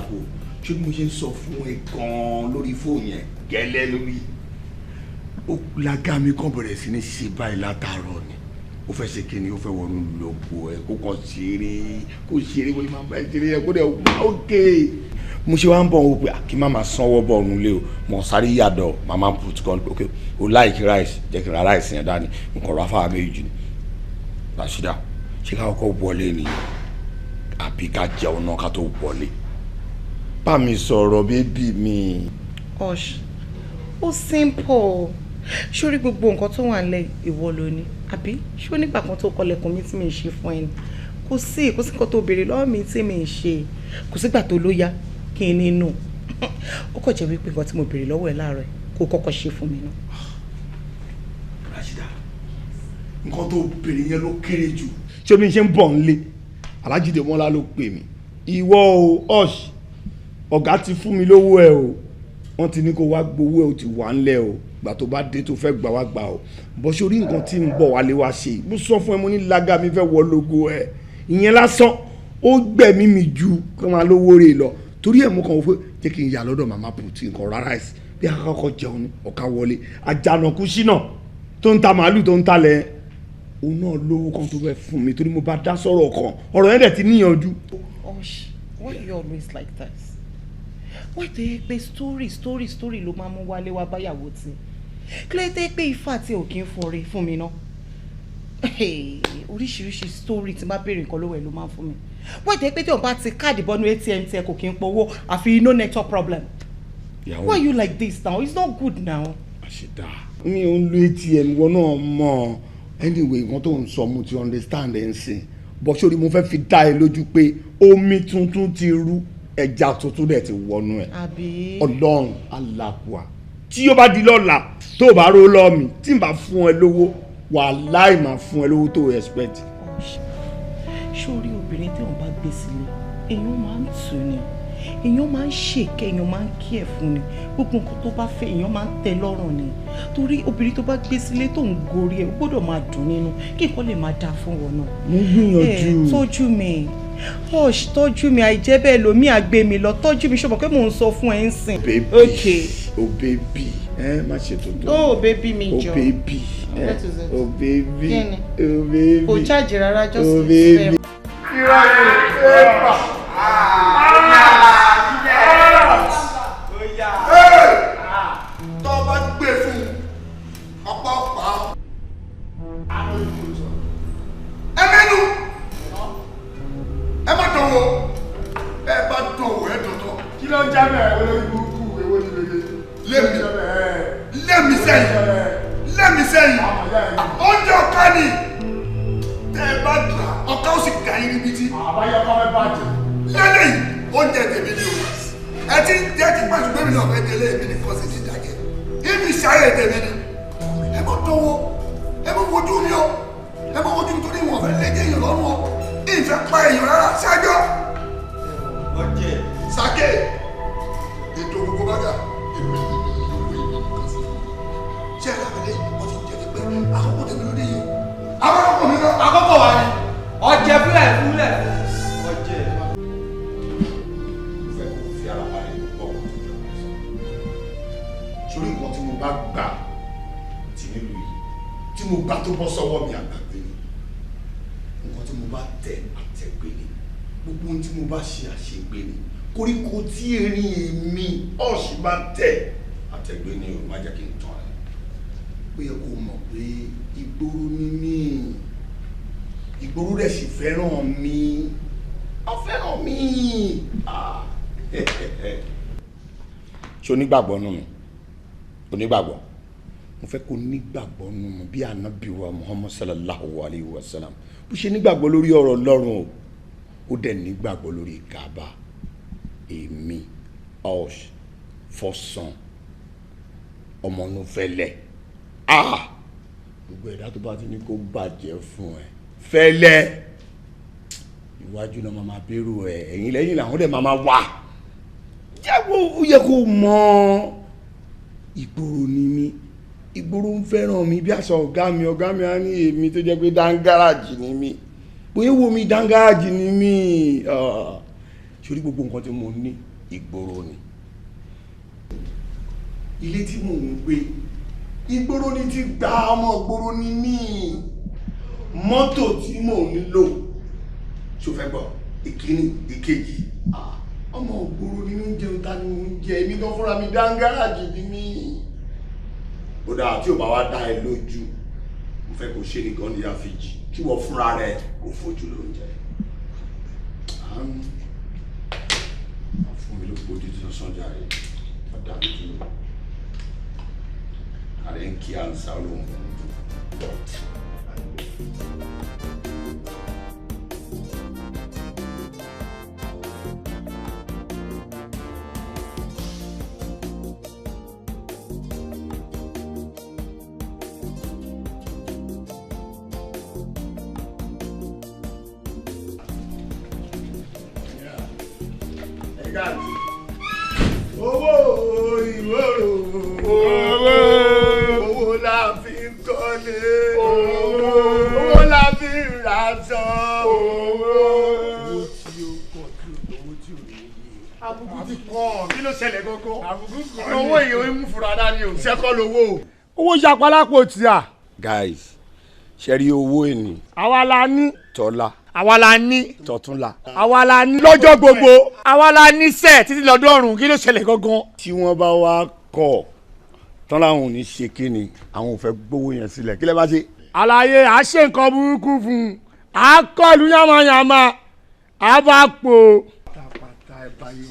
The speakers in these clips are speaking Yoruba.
Alákó, ṣé bí mo ṣe ń sọ fún ẹ gan-an lórí fóònù yẹn gẹ́lẹ́ lórí ó lága mi kàn bẹ̀rẹ̀ sí ní ṣe báyìí látàárọ̀ ni. Ó fẹ́ ṣe kí ni, ó fẹ́ wọnú lóko ẹ kó kàn ṣeré, kó ṣeré bó ṣe máa bá ẹ ṣeré yẹn, kó dẹ̀ wá òkè. Mo ṣe wá ń bọ̀ wọ́n pé kí má máa sanwó bọ̀ ọ̀run lé o, mo sáré yàdọ̀ màmá put kan pé ok, o like rice, jẹ́ kí n ra rice yẹn dání, nǹkan rà fáwọn méjì ni. Rashida, ṣé ká kọ́kọ́ wọlé ni àbí ká jẹun náà ká tó wọlé? Bá mi sọ̀rọ̀ baby mi. Osh, ó simple. Sórí gbogbo nǹkan tó wà nílẹ̀, ìwọ ló ní, àbí? Ṣé ó nígbà kan tó kọlẹ̀kùn mi tí mi ń ṣe fún ẹ ni? Kò sí nǹkan tó béèrè lọ́wọ́ mi tí mi ń ṣe. Kò sígbà tó ló yá kí n nínú. Ó kàn jẹ́ wípé nǹkan tí mo béèrè lọ́wọ́ ẹ láàárọ̀ ẹ̀ kó kọ́kọ́ ṣe fún mi náà. Rashida, nǹkan tó béèrè yẹn ló kéré jù. Ṣé mi ṣe ń bọ̀ nílé, Alhaji Demola ló pè mí. Ìwọ o, Osh, ọ̀gá ti fún mi lówó ẹ o, wọ́n ti ní kó wá gbowó ẹ, o ti wà ńlẹ̀ o. Gbà tó bá dé tó fẹ́ gbà, wá gbà o. Bọ́ sórí nǹkan tí ń bọ̀ wálé wá ṣe, mo sọ fún ẹ, mo ní lága mi fẹ́ wọ logo ẹ. Ìyẹn lásán ó gbẹ̀mí mi ju kí wọ́n máa lówó rè lọ. Torí ẹ̀ mo kàn wọ́n pé jẹ́ kí n yà lọ́dọ̀ màmá put nǹkan rárá ẹ̀ bí akọ́kọ́ jẹun ní ọ̀ká wọlé. Àjànàkú ṣínà tó ń ta màálù tó ń talẹ̀, òun náà lówó kan tó fẹ́ fún mi torí mo bá dá sọ̀rọ̀ kan, ọ̀rọ̀ yẹn dẹ̀ ti níyanjú. Osh, why you always like this? Why tó yẹ pé story, story, story ló máa mú wálé wá báyàwó tí? Kí ló dé pé ifá tí ò kí ń fọre fún mi ná? Oríṣiríṣi story tí má béèrè nǹkan lọ́wọ́ ẹ̀ ló máa ń fún mi. Why tó yẹ pé tí o bá ti káàdì bọ́nú ATM tí ẹ kò kí ń powó àfi no network problem? Ìyàwó. Why you like this now? It's not good now. Àṣetà mi ò ń lo ATM, wọn náà mọ̀. Anyway, nǹkan tó ń sọ mo ti understand ẹ̀ ń sìn bọ́. Sórí mo fẹ́ fi dá ẹ lójú pé omi tuntun ti rú, ẹja tuntun dẹ̀ ti wọnú ẹ̀. Àbí? Ọlọ́run alápùà, tí ó bá di lọ́la tó o bá ró lọ́ mi tí n bá fún ẹ lówó, wàláì máa fún ẹ lówó tó o expect. Sórí obìnrin tí wọn bá gbé sílé, èèyàn máa ń tù ní, èèyàn máa ń ṣèkẹ́, èèyàn máa ń kí ẹ̀ fún ni. Gbogbo nǹkan tó bá fẹ́, èèyàn máa ń tẹ́ lọ́rùn ni. Torí obìnrin tó bá gbé sílé tó ń gorí ẹ̀, ó gbọ́dọ̀ máa dùn nínú kí nǹkan lè máa dáa fún wọn náà. Mo gbìyànjú. Ẹ tọ́jú mi, Osh, tọ́jú mi. Àìjẹ́ bẹ́ẹ̀ lomi àgbé mi lọ. Tọ́jú mi, ṣọmọ pé mò ń sọ fún ẹ ń sìn. Baby. Okay. O baby, ẹ má ṣe tó tó. Oh baby mi, O jọ. baby ẹ. What is it? O baby. Kíni? O baby. Kò charge rárá, just O baby. Irọ́ ni pépà. Tó o bá gbé fún ọ̀pọ̀ ọ̀pá ẹ mẹ́nu, ẹ má dánwò, ẹ bá dánwò ẹ dọ̀tọ̀. Kí ló ń jẹ́ bẹ́ẹ̀? Olórí burúkú, èwo ni wèrè? Lémi lémi sẹ́yìn, lémi sẹ́yìn. Oúnjẹ ọ̀ká ni tẹ́ ẹ bá gbà, ọ̀ká ó sì gà yín níbi tí. Àbáyọ kọ́ fẹ́ bàjẹ́. Lẹ́lẹ́yìn oúnjẹ tèmi ni o, ẹ ti ń jẹ́ kí pàṣẹ gbẹ́mí náà fẹ́ jẹlé èmi nìkan sì ti dàjẹ́ ibi ìṣayẹ tèmi ni. Ẹ mọ tọwọ́, ẹ mọ wojú mi o, ẹ mọ wojú mi torí wọn fẹ́ lẹ́jẹ̀ èèyàn lọ́rùn o, ìfẹ́ pa èèyàn rárá ṣáájọ́. Ọjẹ́. Sake ètò gbogbo bàgà èmi ni mi owó èmi nìkan sí. Ṣé ẹ lábẹ́lẹ́ yìí wọ́n ti jẹ́ ti pẹ́ àkókò tèmi lóde yìí o, àkókò mi náà. Àkókò wa ni ọjẹ́, fúlẹ̀ fúlẹ̀ ọjẹ́. Mo fẹ́ kó fi ara balẹ̀ kó gbọ́ ọ̀rọ̀ tó jẹ́ sọ. Sórí nǹkan tí mo bá gbà tì nílùú yìí, tí mo gbà tó bọ́ sọ́wọ́ mi, àgbàgbé ni. Nǹkan tí mo bá tẹ̀, àtẹ̀gbé ni. Gbogbo ohun tí mo bá ṣe, àṣegbé ni. Koríko tí erin èmi ọ̀sì bá tẹ̀, àtẹ̀gbé ni o. Má jẹ́ kí n tàn ẹ́. Ó yẹ kó mọ̀ pé ìgboro ni mí, ìgboro rẹ̀ sì fẹ́ràn mi, wọ́n fẹ́ràn mi. Ah. Ṣé onígbàgbọ́ nù mí? Onígbàgbọ́, mo fẹ́ kó nígbàgbọ́ nù mí bí ànábì wa Muhammad sallallahu alayhi wa sallam bó ṣe nígbàgbọ́ lórí ọ̀rọ̀ Ọlọ́run o, ó dẹ̀ nígbàgbọ́ lórí Kaaba. Èmi Osh Fọ́sàn ọmọnúfẹ́lẹ́, ah, gbogbo ẹ̀dá tó bá ti ní kó bàjẹ́ fún ẹ fẹ́lẹ́, iwájú náà máa bẹ̀rù ẹ, ẹ̀yìn lẹ́yìn làwọn dẹ̀ máa wà jẹ́wọ́. Ó yẹ kó mọ̀ ìgboro ni mí, ìgboro ń fẹ́ràn mi bí àṣà ọ̀gá mi. Ọ̀gá mi á ní èmi tó jẹ́ pé dáńgáràjì ni mí, bóyá wo mi, dáńgáràjì ni mí. Sórí gbogbo nǹkan tí mo ní Ìgboro ni. Ilé tí mò ń gbé, ìgboro ni ti gba, ọmọ ìgboro ni mí. Mọ́tò tí mò ń lò, ṣó fẹ́ gbọ́? Ìkíní, ìkejì, ọmọ ìgboro ni mí. Jẹun ta ni mò ń jẹ? Èmi gan fúnra mi dáńgáràjì ni mí. Ó dáa, tí ò bá wá dá ẹ lójú, mo fẹ́ kó ṣe nìkan ní àfijì kí wọ́n fúnra rẹ̀ kó fojú lóúnjẹ. Fún mi ló gbójú tí ó sàn jáde, ọ̀dà mi dúró. Ààrẹ ń kí àǹsà lóhùn. Owó ìwòrò, owó la fi ń kọ́lé, owó la fi ń raṣọ. Owó tí ó pọ̀ tí ó lówó tí ò ní yé. Àbùkù ti kàn, kí ló ṣẹlẹ̀ gangan? Àbùkù kàn. Owó èèyàn ń mú fura dání o. Ṣẹ́kọ́ lówó. Owó ṣapalápò tí a. Guys, ṣe rí owó ẹni. Àwa la ní. Tọ́lá. Àwa la ní. Tọ̀túnla. Àwa la ní. Lọ́jọ́ gbogbo. Àwa la ní sẹ́ẹ̀ títí lọ́dún ọ̀run, kí ló ṣẹlẹ̀ gangan? Tí wọ́n bá wá kọ̀ tán láwọn ò ní ṣe kí ni, àwọn ò fẹ́ gbówó yẹn sílẹ̀, kí lẹ bá ṣe? Àlàyé, à ṣe nǹkan burúkú fún un, à kọlu yàmàyàmà, à bá pò.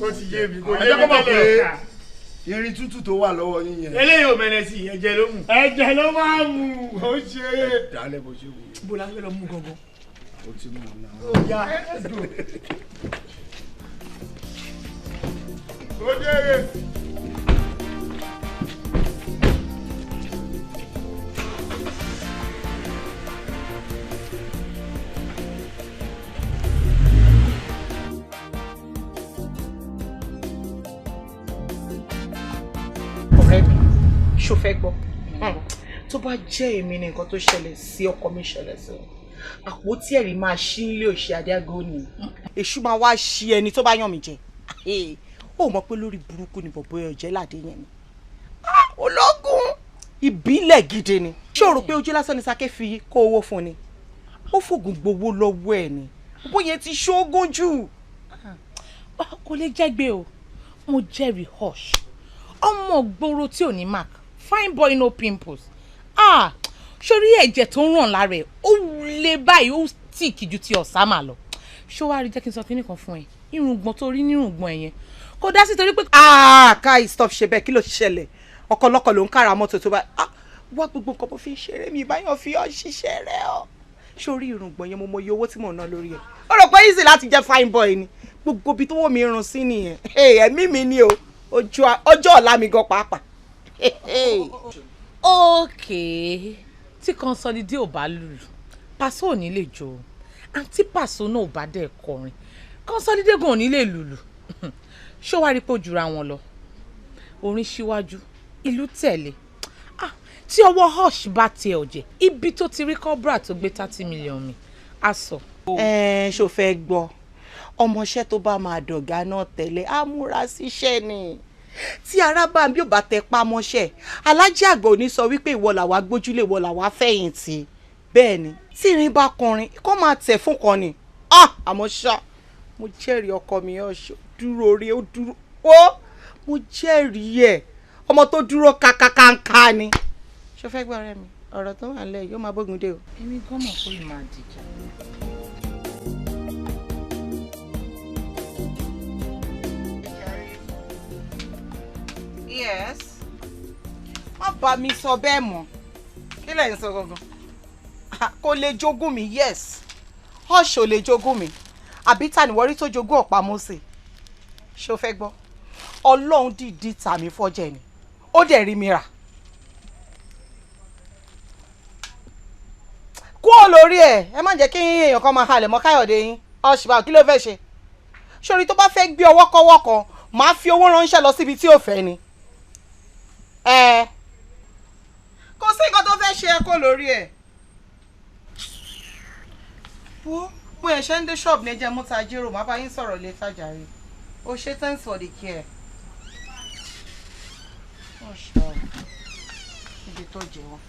Ó ti yé mi, kò yé mi tẹ́lẹ̀. Irin tútù tó wà lọ́wọ́ yín yẹn. Eléyìí ò mẹ́rẹ̀ sí, ẹ̀jẹ̀ ló mú. Ẹ̀jẹ̀ ló máa mú, ó ṣe é. Dálẹ́ bó ṣe wù ú. Bó la fẹ́ lọ mú gangan? Ó ti mú un náà. Ó yá, let's go. Ó dére. Ọ̀rẹ́ mi, ṣó fẹ́ gbọ́? Tó bá jẹ́ èmi ni nǹkan tó ṣẹlẹ̀ sí ọkọ mi ṣẹlẹ̀ sí, àpótí ẹ̀rí máa ṣí nílé òṣì adéágó ni. Èṣù máa wá ṣí ẹni tó bá yàn mí jẹ. Ó mọ̀ pé lórí burúkú ni bọ̀bọ̀ ọ̀jẹ́ ládé yẹn ni. Ológun ìbílẹ̀ gidi ni. Ṣé o rò pé ojú lásán ni Sake fi kó owó fún ni? Ó fògùn gbowó lọ́wọ́ ẹ̀ ni. Bóyá ti ṣógún jù. Kò lè jẹ́gbé o, mo jẹ́rìí hush. Ọmọ gbòòrò tí ò ní mark, fine boy no pimples. Ah, sórí ẹ̀jẹ̀ tó ń ràn lára ẹ̀, ó lé báyìí, ó tíìkì ju ti ọ̀sámà lọ. Ṣó wàá rí, jẹ́ kí n sọ kínní kan fún ẹ? Irùngbọ̀n tó rí nírùngbọ̀n ẹ̀ yẹn kò dá sí torí pé. Ah, Kai, stop ṣe bẹ́ẹ̀, kí ló ṣẹlẹ̀? Ọkọlọ́kọ ló ń kára mọ́tò tó bá wá gbogbo nǹkan mo fi ń ṣeré mi ìbáyọ̀ fi ọ́ ṣiṣẹ́ rẹ̀ ọ́. Sórí irùngbọ̀n yẹn, mo mọ iye owó tí mò ń ná lórí ẹ̀. Ó rò pé easy láti jẹ́ fine boy ni. Gbogbo ibi tó wò mí run sí nìyẹn. Ẹ̀mí mi ni o, ọjọ́ ọ̀la mi gan pàápàá. Okay, tí Consolide ò bá lùlù, Paso ò ní lè jó. Àǹtí Paso náà ò bá dẹ̀ kọrin, Consolide gan ò ní lè lùlù. Ṣó wá rí pé ó jura wọn lọ? Orin síwájú, ìlú tẹ̀lé. Tí ọwọ́ hush bá tiẹ̀ ọ̀jẹ̀, ibi tó ti rí cobra tó gbé 30 million mi á sọ. Ẹ ṣó fẹ́ gbọ́? Ọmọọṣẹ́ tó bá máa dọ̀gá náà tẹ́lẹ̀ á múra síṣẹ́ ni. Tí arábà bí ò bá tẹ pamọ́ṣẹ́, alájí àgbà ò ní sọ wípé ìwọ làwa gbójúlé, ìwọ làwa fẹ̀yìntì. Bẹ́ẹ̀ ni tí irin bá kọrin kó máa tẹ̀ fún kan ni. Àmọ́ ṣá, mo jẹ́rìí ọkọ mi, ọ̀ṣọ́ dúró rí, ó dúró ó, mo jẹ́rìí ẹ̀, ọmọ tó dúró kàkàkàǹkà ni. Ṣó fẹ́ gbọ́, ọ̀rẹ́ mi? Ọ̀rọ̀ tó wà nílẹ̀ yóò máa bógun dé o. Èmi gan mọ̀ pé ìmọ̀ àdìjà. Yes. Má bá mi sọ bẹ́ẹ̀ mọ́. Kí lẹ̀ ń sọ gangan? Kò lè jogún mi, yes. Hush ò lè jogún mi. Àbí ta ni wọ́n rí tó jogún ọ̀pá Mósè? Ṣé o fẹ́ gbọ́? Ọlọ́run dìídì tà mí fọ́jẹ̀ ni. Ó dẹ̀ rí mi rà. Kúrò lórí ẹ̀, ẹ má jẹ́ kí èèyàn kan máa halẹ̀ mọ́ Káyọ̀dé yín. Hush báwo, kí ló fẹ́ ṣe? Ṣorí tó bá fẹ́ gbé ọwọ́ kọ́wọ́ kan, màá fi owó ránṣẹ́ lọ síbi tí ò fẹ́ ni. Kò sí nǹkan tó fẹ́ ṣe, ẹ kó lórí ẹ̀. Wo, mo ẹ̀ṣẹ̀ ń dé ṣọ́ọ̀bù ní ẹjẹ́ mọ́ta jérò, má bá yín sọ̀rọ̀ létà jàre. O ṣé, thanks for the care. Ó ṣe ọ ibi tó jẹ wọn.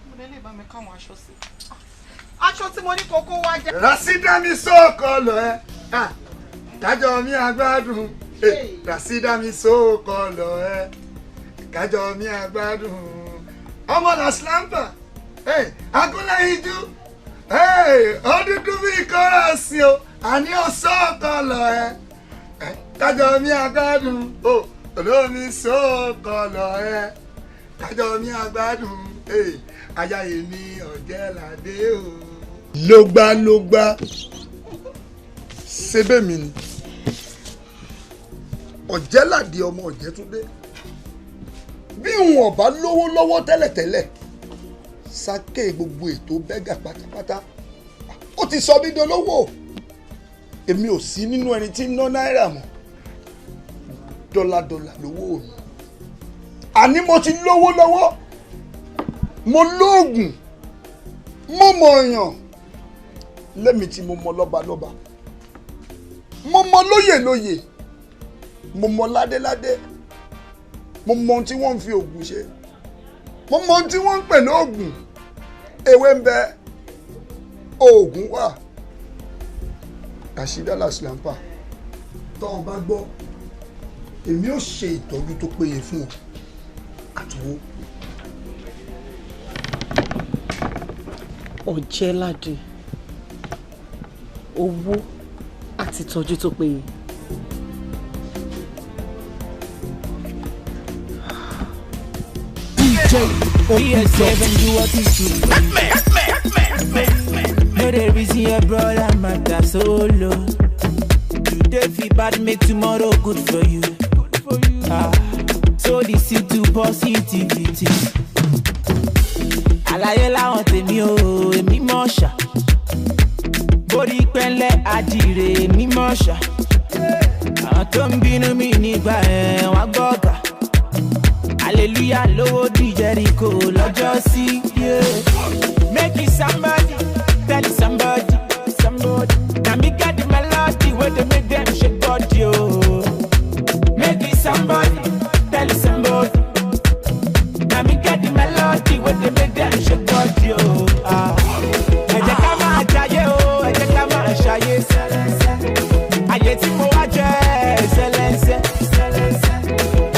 Mo lè lè bá mi káwọn aṣọ sí. Aṣọ tí mo ní kókó wá jẹ. Rasida mi sókòlò ẹ, kájọ mi àgbádùn. Rasida mi sókòlò ẹ, kájọ mi àgbádùn. Ọmọ la slampa, agúnlẹ̀yinjú, ó dúdú bí kọ́ra sí o, àní ó sókòlò ẹ, kájọ mi àgbádùn. Olómi sókòlò ẹ, kájọ mi àgbádùn. Aya èmi Ọ̀jẹ̀ládé o. Lógbálógbá ṣebé mi ni Ọ̀jẹ̀ládé ọmọ Ọ̀jẹ̀túndé. Bí òun ọ̀bá lówó lọ́wọ́ tẹ́lẹ̀tẹ́lẹ̀, sáké gbogbo ètò bẹ́gà pátápátá ó ti sọ mí dolówó. Èmi ò sí nínú ẹni tí ń ná náírà mọ́, dọ́là-dọ́là lówó mi. Àní mo ti lówó lọ́wọ́, mo lóògùn, mo mọ̀ ọ̀yàn lẹ́mi tí mo mọ lọ́balọ́ba, mo mọ lóyè lóyè, mo mọ ládéládé, mo mọ ohun tí wọ́n ń fi oògùn ṣe, mo mọ ohun tí wọ́n ń pè lóògùn. Ewé ń bẹ, oògùn wà. Rasida Laslampa, tọ́ ọ bá gbọ́, èmi ò ṣe ìtọ́jú tó péye fún ọ àtúwò. Ọ̀jẹ̀ládé, owó àti ìtọ́jú tó péye. DJ PS7 do what is true. No dey reason your brother matter solo. Today feel bad, make tomorrow good for you. Ah, so this is to positivity. Àlàyé láwọn tèmi o, èmi mọ̀ ṣá. Borí pẹ́ńlẹ́ àdìrẹ, èmi mọ̀ ṣá. Àwọn tó ń bínú mi nígbà ẹ̀ wọ́n gbọ́gà. Hallelujah lówó di Jericho lọ́jọ́ sí. Make it somebody, tell it somebody, somebody. Na me get the melody wey dey make dem shake body o. Make it somebody, tell it somebody. Na me get the melody wey dey make dem shake body o. Ẹ jẹ́ ká máa jayé o, ẹ jẹ́ ká máa ṣayé. Ayé tí mo wá jẹ́ ṣẹlẹ́ṣẹ́.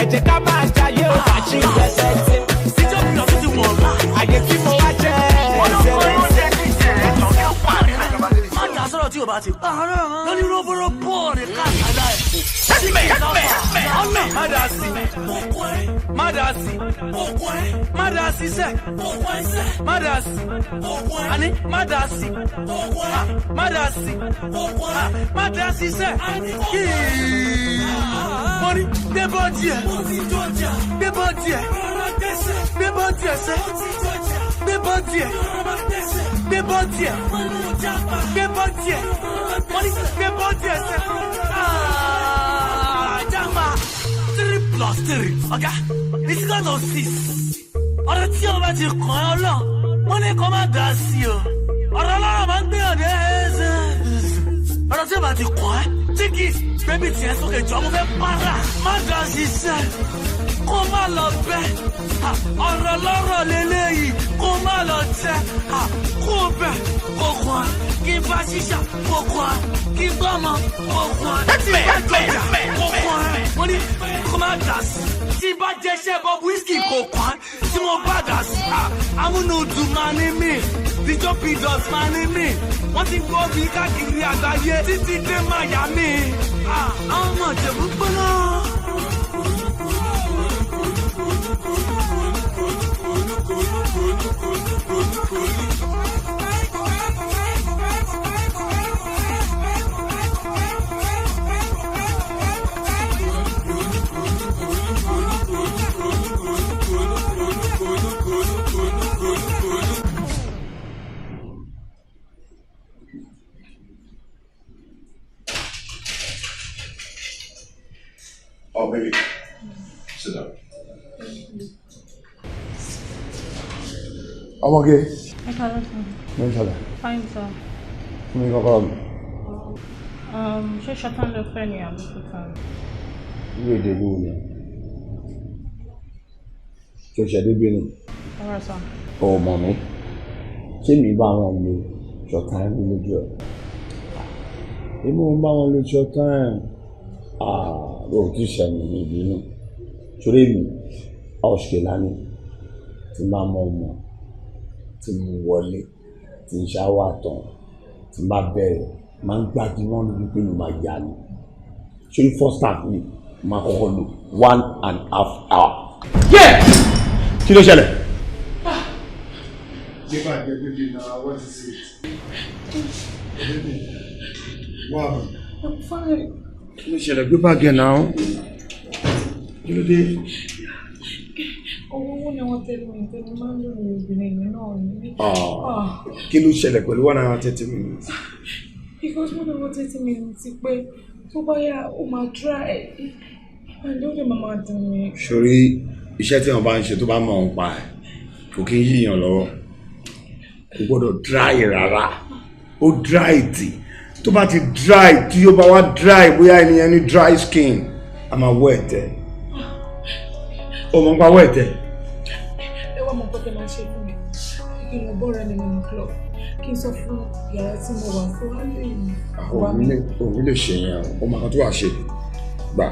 Ẹ jẹ́ ká máa jayé o, fàájì rẹpẹtẹ. Ayé tí mo wá jẹ́ ṣẹlẹ́ṣẹ́. Má dá sọ̀rọ̀ tí o bá ti pa. Lórí róbóróbó rẹ̀ káàkiri ẹ̀. Ọ̀nà má dá sí. Má dá sí. Má dá sí sẹ́. Má dá sí. Àní má dá sí. Má dá sí. Má dá sí sẹ́. Mo ní débọ̀ díẹ̀. Débọ̀ díẹ̀. Débọ̀ díẹ̀ sẹ́. Débọ̀ díẹ̀. Débọ̀ díẹ̀. Débọ̀ díẹ̀. Mo ní débọ̀ díẹ̀ sẹ́. Jamba 3 + 3, ọ̀gá, it's equal to 6. Ọ̀rọ̀ tí o bá ti kàn ẹ́ lọ, wọ́n ní kó má dá sí o. Ọ̀rọ̀ ọlọ́rọ̀ máa ń gbé ọ̀dẹ́ ẹ̀ẹ́sẹ̀. Ọ̀rọ̀ tí o bá ti kàn ẹ́, tí kì í bébí tiẹ̀ sókè jọ, mo fẹ́ para. Má dá ṣiṣẹ́, kó má lọ bẹ́. Ọ̀rọ̀ lọ́rọ̀ lélẹ́yìí, kó má lọ tẹ́. Kó bẹ̀, kó kàn ẹ́. Kí n bá ṣíṣà, kó kàn ẹ́. Kí n gbọ́mọ, kó kàn ẹ́. Tí bá jọjà, kó kàn ẹ́. Mo ní kó má dà sí. Tí bá jẹ́ṣẹ́ bọ́ wíṣkì kò kàn ẹ́. Tí mo bá dà sí, amúnudù máa ní mí. Díjọ́ pidọ̀s máa ní mí. Wọ́n ti gbọ́ mi káàkiri àgbáyé títí dé Miami. Àwọn ọmọ Ìjẹ̀bú gbóná. Oh, baby, sit down. I'm okay. I can't. No, inshallah. Fine, sir. Fún mi kọ́kọ́rọ́ mi. Ṣé ṣọtán ló fẹ́ ni àbí full time? Irú èdè wo ni? Ṣé o ṣe débi ni? Ọ̀rọ̀ sọ. O mọ̀ mí. Ṣé mi bá wọn lo short time lójú ẹ̀? Èmi ò ń bá wọn lo short time. Ah, o ti ṣẹ̀mí ní ìbínú. Ṣoré mi, ọ̀ṣẹ̀ lánìí, tí máa mọ̀ ọmọ, tí mo wọlé, tí n ṣáwà tán, tí máa bẹ̀rẹ̀, máa ń gbájú wọn lójú pé mo máa yá ni. Ṣorí first half mi, máa kọ́kọ́ lò 1.5 hour. Kí ló ṣẹlẹ̀? Nígbà jẹ́ baby na what is it? Baby, wow. I'm fine. Kí ló ṣẹlẹ̀ gbé báàgì ẹ̀ náà? Kí ló dé? Owó ni wọ́n tẹ́lẹ̀ mi tẹ́lẹ̀ máa ń lò ní obìnrin mi náà ní. Kí ló ṣẹlẹ̀ pẹ̀lú 1 hour 30 minutes? Because 1 hour 30 minutes pé tó bá yá ó máa dry and ó lè máa dùn mí. Ṣorí iṣẹ́ tí wọ́n bá ń ṣe tó bá mọ̀ ń pa ẹ̀ kò kí ń yíyàn lọ́wọ́. Kò gbọ́dọ̀ dry rárá. Ó dry tì. Tó bá ti dry tí ó bá wá dry bóyá ẹni ẹni dry skin a máa wọ ẹ̀tẹ̀. Ó mọ̀ ń pa wọ ẹ̀tẹ̀. Ẹ wá mọ̀ pé kí n máa ṣe fún mi. Kí n lọ bọ́ọ̀rẹ́ mi nínú club. Kí n sọ fún yàrá tí mo wà fún wa lè wá mi. Òun lè ṣe yẹn o, ó máa kan tó wà ṣe. Gbà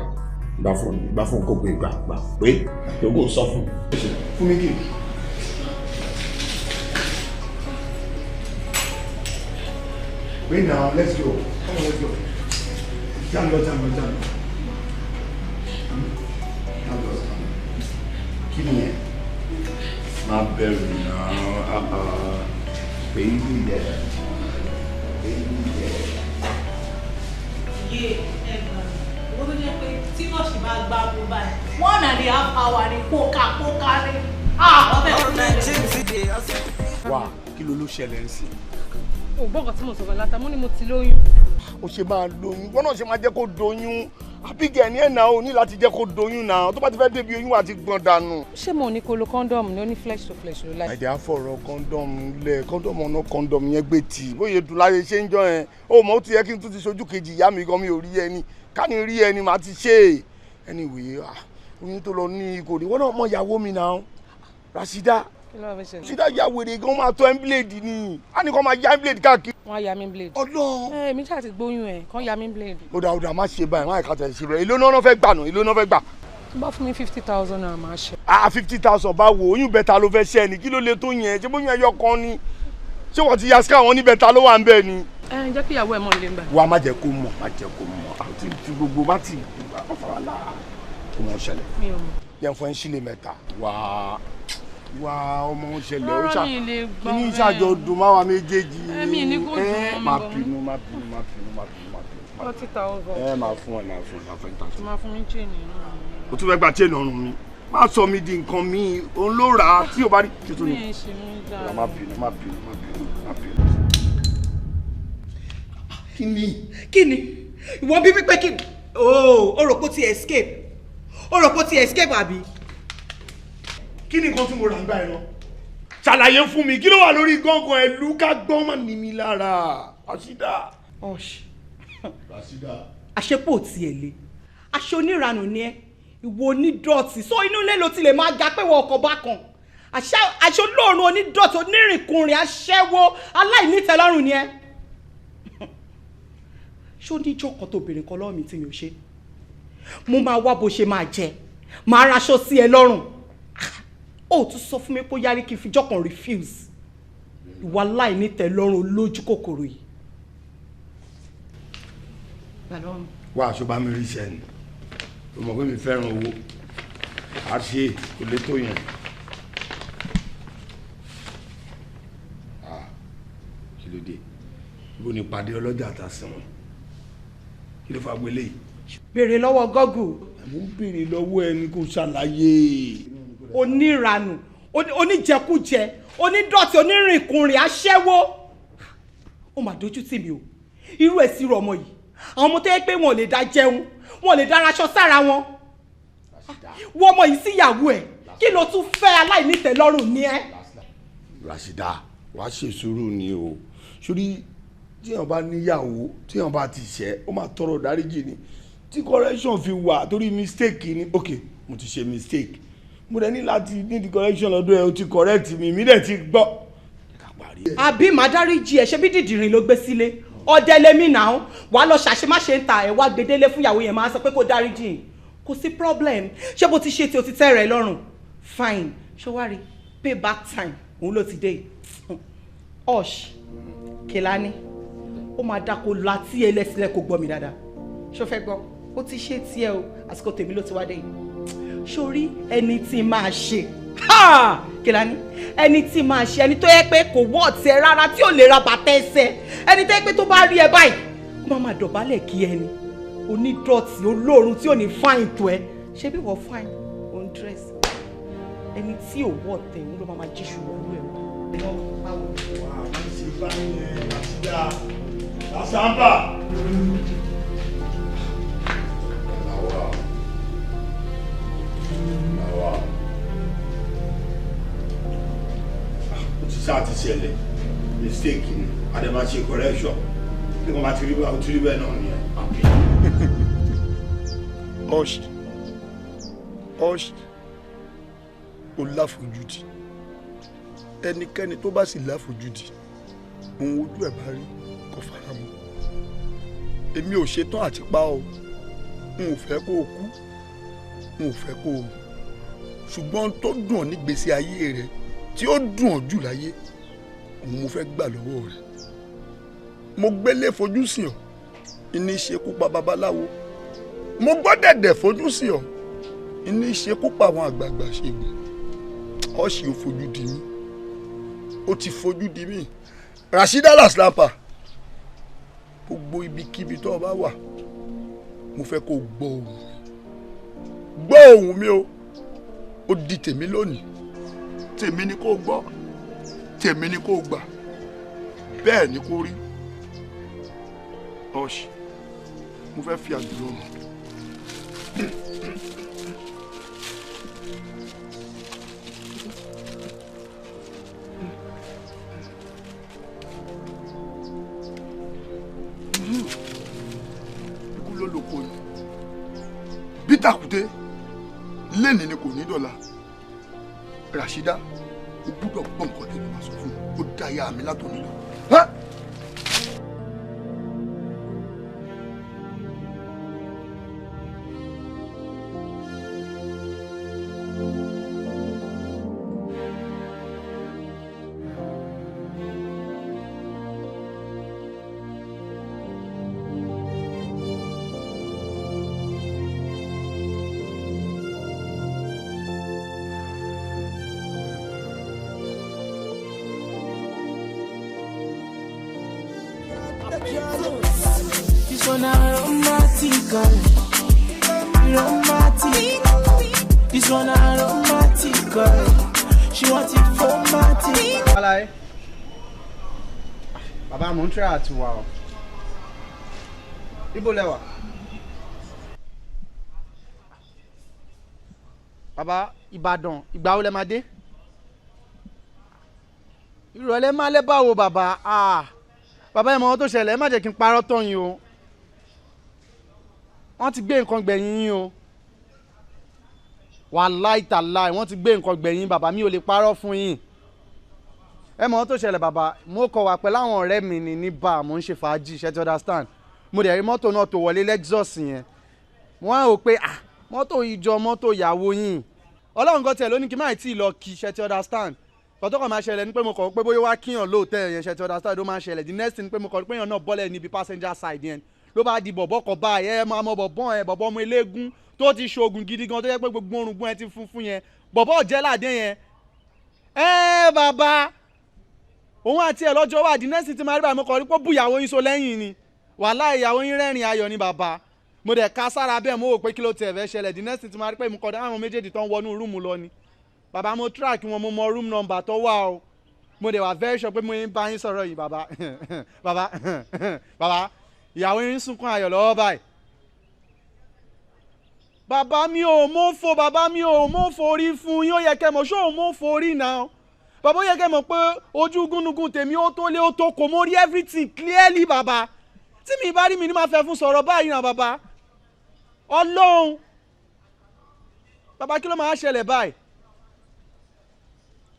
gbà fún gbà fún kó pé gbà gbà pé gbogbo sọ fún. Fún mi kì í. Wait now, let's go. Come on, let's go. Jam, jam, jam. Jam, jam. Kí ni ẹ? Má bẹ̀rù náà, baby there, baby there. Yé ẹ̀gbọ́n, owó tó jẹ́ pé tí nọ́ọ̀sì bá gbá bó báyìí, 1.5 hour ni kóka kóka ni. Wà kí ló ló ṣẹlẹ̀ ń sìn? O gbọ́ nǹkan tí mo sọ̀rọ̀ látà, mo ní mo ti lóyún. Ó ṣe máa lóyún, wọ́n náà ṣe máa jẹ́ kó doyún. Àbígẹ̀ ni ẹ̀ náà ò ní láti jẹ́ kó doyún náà, tó bá ti fẹ́ débi oyún àti gbọ̀n dànù. Ṣé mo ní kó lo kọ́ńdọ̀mù ní ó ní flesh to flesh ló láì? Ẹ̀jẹ̀ á fọ̀rọ̀ kọ́ńdọ̀mù lẹ̀, kọ́ńdọ̀mù ọ̀nà kọ́ńdọ̀mù yẹn gbé tì. Bóyá dùn láyé ṣé ń jọ yẹn, ó mọ̀ ó ti yẹ kí n tún ti ṣojú kejì ìyá mi gan mi ò rí ẹni. Ká ní rí ẹni màá ti ṣe é. Anyway, oyún tó lọ ní kò ní, wọ́n náà mọ ìyàwó mi náà. Rashida. Ṣídá ya wèrè gan máa tọ́ ẹ́ńbílẹ̀dì ni á ní kó máa ya ẹ́ńbílẹ̀dì káàkiri. Wọ́n á ya mí blade. Ọlọ́run. Ẹ mi ṣáà ti gbóyún ẹ kàn ya mí blade. Ó dà ó dà má ṣe báyìí má kà tẹ̀ ṣe rẹ̀ èló náà fẹ́ gbà nù èló náà fẹ́ gbà. Tó bá fún mi 50,000 naira máa ṣe. Ah 50,000 báwo oyún bẹ́ta ló fẹ́ ṣẹ́ ni kí ló lè tó yẹn ṣé bóyún ẹyọ kan ni ṣé wọ́n ti ya sky wọn ní bẹ́ta ló wà ń bẹ́ẹ̀ ni. Ẹ jẹ́ kí ìyàwó ẹ̀ mọ̀ lé ń bá. Wà á má jẹ́ kó mọ̀ má jẹ́ kó mọ̀ àti ti gbogbo má ti fara kó mọ̀ ṣẹlẹ̀. Mi ò mọ̀. Yẹn fún ẹ ń sílé mẹ́ta. Wà á wá ọmọ ń ṣẹlẹ̀ ó ṣá kí ní ìṣàjọ dùn máwa méjèèjì ní má bínú má bínú má bínú má bínú má bínú. 40,000. Ẹ máa fún ẹ máa fún ẹ máa fún ẹ tàǹtí. Máa fún mi chain náà. O tún fẹ́ gba chain ọrùn mi má sọ mi di nǹkan mi òun ló rà á tí o bá rí tuntun ni. Mi ì ṣe mí dáa. Má bínú má bínú má bínú má bínú. Kí ni kí ni ìwọ bí pípé kí o rò pé ó ti escape o rò pé ó ti escape àbí. Kí ni nǹkan tí mo rà ń gbà ẹ lọ? Ṣàlàyé fún mi kí ló wà lórí gángan ẹlú ká gbọ́n má ní mi lára. Rashida. Ọ̀ṣ. Rashida. Àṣepọ̀ tiẹ̀ le aṣọ oníranù ni ẹ ìwọ onídọ̀tí sọ inú ilé ló ti lè máa ga pé wọ́n ọkọ̀ bá kan aṣọ olóòórùn onídọ̀tí onírìnkùnrin aṣẹ́wó aláìnítẹ́lọ́rùn ni ẹ. Ṣó níjọ́ kan tó béèrè kan lọ́wọ́ mi tí mi ò ṣe mo máa wá bó ṣe máa jẹ máa raṣọ sí ẹ lọ́rùn. Ó tún sọ fún mi pé ó yára kí n fi jọ́kàn refuse ìwà aláìnítẹ́lọ́rùn olójú kòkòrò yìí. Wá aṣọ bá mi rí iṣẹ́ ni o mọ̀ pé mi fẹ́ràn owó a ṣe kò lè tó yẹn. Kí ló dé ibo ni ìpàdé ọlọ́jà ta sí wọn kí ló fa gbélé yìí. Béèrè lọ́wọ́ Google. Mo ń béèrè lọ́wọ́ ẹni kó ṣàlàyé. Oníranù oníjẹkújẹ onídọ̀tí onírìnkùnrin aṣẹ́wó ó mà dojú tì mí o irú ẹ̀ sí irú ọmọ yìí àwọn ọmọ tó yẹ pé wọn ò lè dá jẹun wọn ò lè dá aṣọ sára wọn wọ ọmọ yìí síyàwó ẹ kí ló tún fẹ́ aláìnítẹ́lọ́rùn ní ẹ. Rashida wàá ṣe sùúrù ni o sórí Tíyàn bá níyàwó, tíyàn bá ti ṣẹ̀, ó máa tọrọ ìdáríjì ni. Tí correction fi wà torí mistake ni. Ok, mo ti ṣe mistake, mo dẹ̀ ní láti need correction lọ́dọ̀ ẹ. O ti correct mi, mi dẹ̀ ti gbọ́. Àbí màá dáríjì ẹ? Ṣe bí dìdìrín ló gbé sílé ọdẹ lèmi náà, wàá lọ ṣàṣemáṣe ń ta ẹ, wá gbedele fún ìyàwó yẹn, máa sọ pé kó dáríjì. Kò sí problem. Ṣé bó ti ṣe tí o ti tẹ́ rẹ lọ́rùn? Fine. Ṣé wàá rí pay back time òun ló ti dé. Ọ̀ṣ Kèlání, ó máa dáko láti ẹlẹ́sílẹ̀ kó gbọ́ mi dáadáa. Ṣó fẹ́ gbọ́? Ó ti ṣe tiẹ̀ o, àsìkò tèmi ló ti wá dé yìí. Sórí ẹni tí máa ṣe, Kèlání, ẹni tí máa ṣe, ẹni tó yẹ pé kò wọ́ ọ̀tí ẹ rárá, tí ò lè ra bàtà ẹsẹ̀, ẹni tó yẹ pé tó bá rí ẹ báyìí, ó máa máa dọ̀bálẹ̀ kí ẹni onídọ̀tí olóòórùn tí ò ní fáìn tó ẹ. Ṣé bí wọ́n fáìn òun dress, ẹni tí ò wọ́ ọ̀tẹ̀ òun ló máa máa jíṣu wọlé ẹ̀. Wà á máa ṣe báyẹn Rasida Rasamba. Làwà làwà, ó ti sáà ti ṣẹlẹ̀, mistake ni, a dẹ̀ máa ṣe correction. Bí wọ́n bá ti rí bẹ́ẹ̀, ó ti rí bẹ́ẹ̀ náà nìyẹn. Ọ̀ṣì ọ̀ṣì, ó láfojúdi. Ẹnikẹ́ni tó bá sì láfojúdi, òun ojú ẹ̀ bá rí kò fara mọ́. Èmi ò ṣetán àti pa ọ́. N ò fẹ́ kó o kú, n ò fẹ́ kó o mọ̀, ṣùgbọ́n tó dùn ọ́ nígbèsí ayé rẹ, tí ó dùn ọ́ jù láyé, òun mo fẹ́ gbà lọ́wọ́ rẹ. Mo gbélé fojú sí ọ ní ṣekú pa babaláwo, mo gbọ́ dẹ̀dẹ̀ fojú sí ọ ní ṣekú pa àwọn àgbààgbà ṣègùn. Ọ̀ṣì ò fojú di mí, ó ti fojú di mí. Rasida Laslampa, gbogbo ibikíbi tó o bá wà, mo fẹ́ kó o gbọ́ ohùn mi, gbọ́ ohùn mi o. Ó di tèmi lónìí, tèmi ni kó o gbọ́, tèmi ni kó o gbà, bẹ́ẹ̀ ni kó rí. Ọ̀ṣì, mo fẹ́ fi àdúrà mọ̀. Ikú ló lóko ni bí tàkúté lẹ́ni ni kò ní dọ̀la. Rasida, o gbúdọ̀ gbọ́ nǹkan tèmi máa sọ fún un. Ó dá ya mi látòní lọ. This one a romantical, romantic. This one a romantical. She want it romantic. Alaye, bàbá, mo ń try àti wà o. Ibo lẹ wà? Bàbá, Ìbàdàn, ìgbà wo lẹ máa dé? Ìrọ̀lẹ́ máa lẹ́ báwo bàbá? Ah, bàbá, ẹ̀ mọ̀ ohun tó ṣẹlẹ̀, ẹ má jẹ́ kí n parọ́ tán yín o. Wọ́n ti gbé nǹkan gbẹ̀yìn yín o. Wàláì tàláì, wọ́n ti gbé nǹkan gbẹ̀yìn bàbá, mi ò lè parọ́ fún yín. Ẹ mọ̀ ohun tó ṣẹlẹ̀ bàbá, mo kọ̀ wá pẹ̀lú àwọn ọ̀rẹ́ mi ní bá mo ń ṣe fàájì, ṣe ti understand? Mo dẹ̀ rí mọ́tò náà tó wọlé, Lexus yẹn. Mo wá rò pé ah, mọ́tò ìjọ mọ́tò ìyàwó yín. Ọlọ́run kan tiẹ̀ ló ní kí n má tí ì lọ kí, ṣe ti understand? Kọ́tọ́ kan máa ṣẹlẹ̀ ní pé mo kọ̀ pé bóyá wá kíyàn lóòótẹ́ yẹn, ṣe ti understand? Ló máa ṣẹlẹ̀. The next thing pé mo kọ̀ pé èèyàn náà bọ́lẹ̀ níbi passenger side yẹn, ló bá di bọ̀bọ̀ kan báyìí. Ẹ máa mọ bọ̀bọ̀ ẹ, bọ̀bọ̀ ọmọ eléégún tó ti ṣoògùn gidi gan, tó yẹ pé gbogbo orùngbọ́n ẹ ti funfun yẹn, bọ̀bọ̀ ọ̀jẹ́ládé yẹn. Ẹ bàbá, òun àti ẹ lọ́jọ́ wà. The next thing ti máa rí báyìí, mo kọ̀ rí pé bùyàwó yín so lẹ́yìn ni. Wàhálà, ìyàwó yín rẹ́rìn ayọ̀ ni bàbá. Mo dẹ̀ ká sára bẹ́ẹ̀, mo wò pé kí ló tiẹ̀ fẹ́ ṣẹlẹ̀. The next thing ti máa rí pé mo kọ̀ dá àwọn méjèèjì tó ń wọnú room lọ ni. Bàbá, mo track wọn, mo mọ room number tó wà o. Mo dẹ̀ wà very sure pé mo ń bá yín sọ̀rọ̀ yìí bàbá, bàbá, bàbá, ìyàwó yín ń sunkún ayọ̀ lọ́wọ́ báyìí. Bàbá, mi ò mọ̀ fo, bàbá, mi ò mọ̀ forí fún yín. Ó yẹ kẹ́ mọ̀ ṣó ò mọ̀ forí náà. Bàbá, ó yẹ kẹ́ mọ̀ pé ojú gúnugún tèmi ó tó lé ó tó kò, mo rí everything clearly bàbá. Tí mi bá rí mi ní máa fẹ́ fún sọ̀rọ̀ báyìí náà bàbá. Ọlọ́run bàbá, kí ló máa ṣẹlẹ̀ báyìí?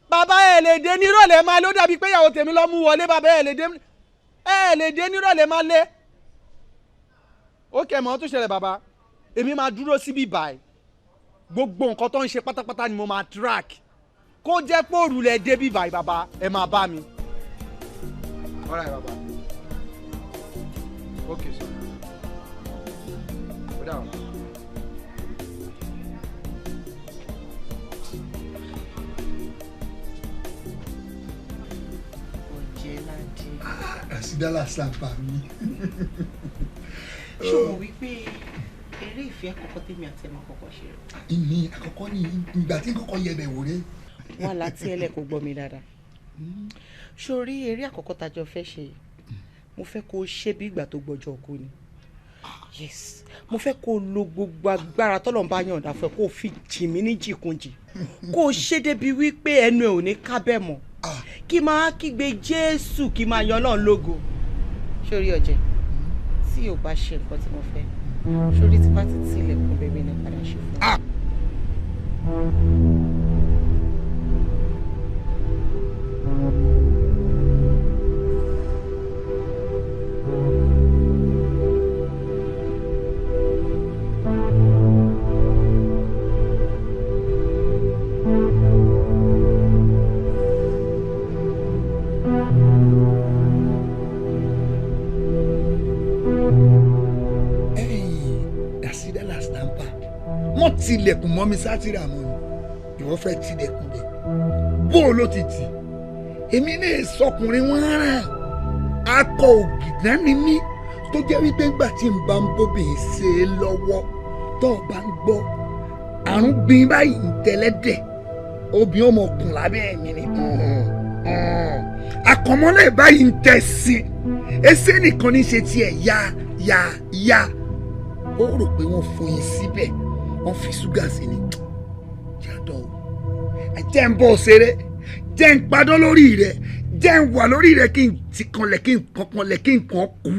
Bàbá, ẹ lè dé nírọ̀lẹ́ máa ló dàbí pé ìyàwó tèmi lọ́ mú wọlé. Bàbá, ẹ lè dé, ẹ lè dé nírọ̀lẹ́ máa lé. Ó kẹ́ mọ́ tó ṣẹlẹ̀ bàbá, èmi máa dúró síbí báyìí, gbogbo nǹkan tó ń ṣe pátápátá ni mo máa track. Kó jẹ́ pé òrùlẹ̀ débí báyìí bàbá, ẹ máa bá mi. All right bàbá, okay sir, ó dà wọ́n. Ọ̀jẹ̀ládé. Àsídálà sábà mi. Ṣé o mọ̀ wípé eré ìfẹ́ àkọ́kọ́ tèmi àti ẹ̀ máa kọ́kọ́ ṣe rẹ̀? Ìní àkọ́kọ́ ní ìgbà tí kọ́kọ́ yẹ bẹ̀ wò rẹ. Wà láti ẹlẹ́ kò gbọ́ mi dáadáa. Sórí eré àkọ́kọ́ tájọ fẹ́ ṣe yìí, mo fẹ́ kó o ṣe bí ìgbà tó gbọ́jọ́ kú ni. Yes, mo fẹ́ kó o lo gbogbo agbára tọ́lọ́run bá yọ̀ǹda fún ẹ, kó o fi jì mí ní jìkúnjì, kó o ṣe débi wípé ẹnu ẹ ò ní kábẹ́ mọ́, kí máa kígbe Jésù, kí máa yan Ọlọ́run lógo. Sórí ọ̀jẹ̀ tí o bá ṣe nǹkan tí mo fẹ́, sórí tí bá ti tilẹ̀kùn bẹ̀mí ní padà ṣe fún ọ. Àsídálà sábà wọ́n tilẹ̀kùn mọ́ mi sátìrà mọ́ ni, ìwọ fẹ́ tilẹ̀kùn bẹ̀ bó o ló ti tì. Èmi náà sọkùnrin wọn rán akọ ògìdá ni mí, tó jẹ́ wípé ńgbà tí n bá ń bóbìnrin ṣe é lọ́wọ́, tó o bá ń gbọ́ àrùn gbin báyìí ń tẹ́lẹ́dẹ̀, obìnrin ọmọkùnrin lábẹ́ mi ni akọmọlẹ̀ báyìí ń tẹ̀ sí ẹsẹ̀ nìkan ní ṣe tiẹ̀ ya ya ya. Ó rò pé wọ́n foyin síbẹ̀, wọ́n fi ṣúgà sí ni. Yàtọ̀ o, jẹ́ ń bọ́ ṣeré, jẹ́ ń padọ́ lórí rẹ̀, jẹ́ ń wà lórí rẹ̀, kí n ti kanlẹ̀, kí n kankanlẹ̀, kí n kàn kú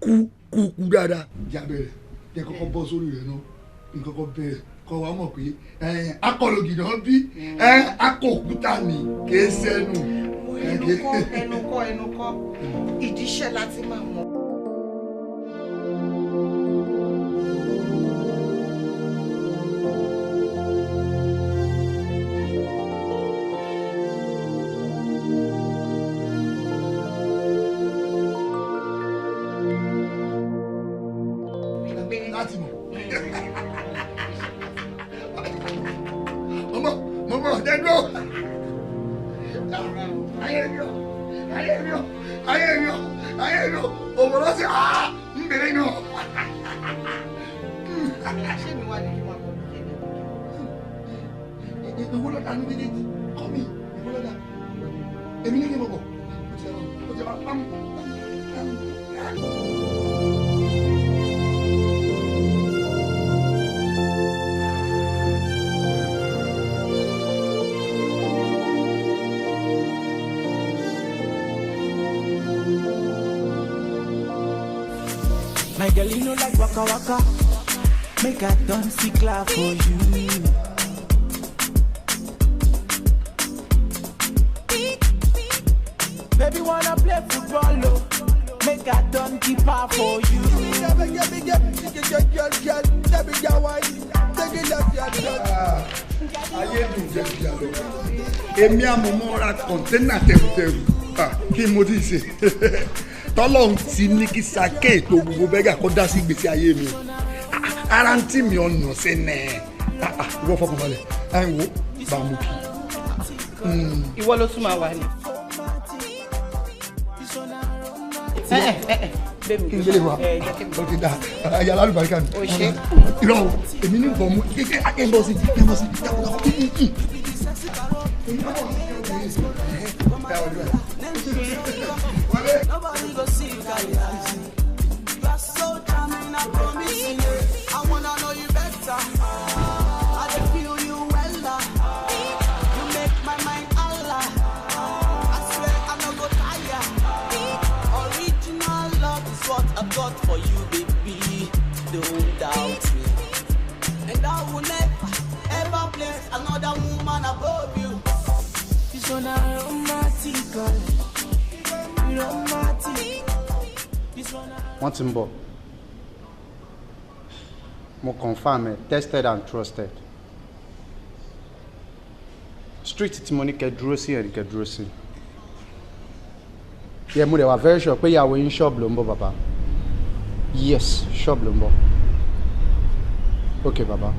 kú kú kú dáadáa. Jábẹ̀rẹ̀ jẹ́ kọ́kọ́ bọ́ sórí rẹ̀ náà, kí n kọ́kọ́ bẹ̀rẹ̀ kọ́ wa mọ̀ pé akọlògì náà bí akọ òkúta ni kì í sẹ́nu. Ẹnu kọ́, ẹnu kọ́, ẹnu kọ́, ìdíṣẹ́ láti máa mọ̀. Láti mọ̀ mọ̀mọ́ mọ̀mọ́ dẹ́dúró. Ayé mi o, ayé mi o, ayé mi o, ayé mi o, òwúrọ̀ sí ń bèrè nù. Ṣé mi wá ní kí n máa bọ̀ lókè ní? Ìwọ lọ́dà ní méjèèjì kọ́ mi, ìwọ lọ́dà èmi ní kí n bọ̀ bọ̀ ó ti wá pam pam. My girl, you know like waka waka. Make I dance the clap for you. Baby, wanna play football, oh. Make I dance keeper for you. Ayé dùn jẹ́ ìyá lọ. Èmi àmọ̀mọ́ ra kọ̀ńténà tẹ̀rùtẹ̀rù kí mo ti ṣe. Tọ́lọ́hún ti ní kí sake ètò gbogbo bẹ́gà kó dá sí ìgbésí ayé mi. Ara ń tì mí ọ̀nà sí nẹ̀. Ìwọ fọkànbalẹ̀, ẹ̀ ń wo bá mú kí. Ìwọ ló tún máa wà ní. Kí n gbélé wa, ó ti da ayé alálùbáríkà mi. Irọ́ o, èmi ní bọ̀ mú kí n bọ̀ sí, kí n bọ̀ sí, dákúdákú. Nobody go see you, guys. You are so charming, I promise you. I wanna know you better. I dey feel you well. You make my mind Allah. place another woman above you. This one romantic, romantic. This one. Wọ́n ti ń bọ̀. Mo confirm ẹ, tested and trusted. Street tí mo ní kẹ́ dúró sí ẹ̀ ní kẹ́ dúró sí. Yẹ mo dẹ̀ wà very sure pé ìyàwó yín ṣọ́ọ̀bù ló ń bọ̀ bàbá. Yes, ṣọ́ọ̀bù ló ń bọ̀. Okay bàbá.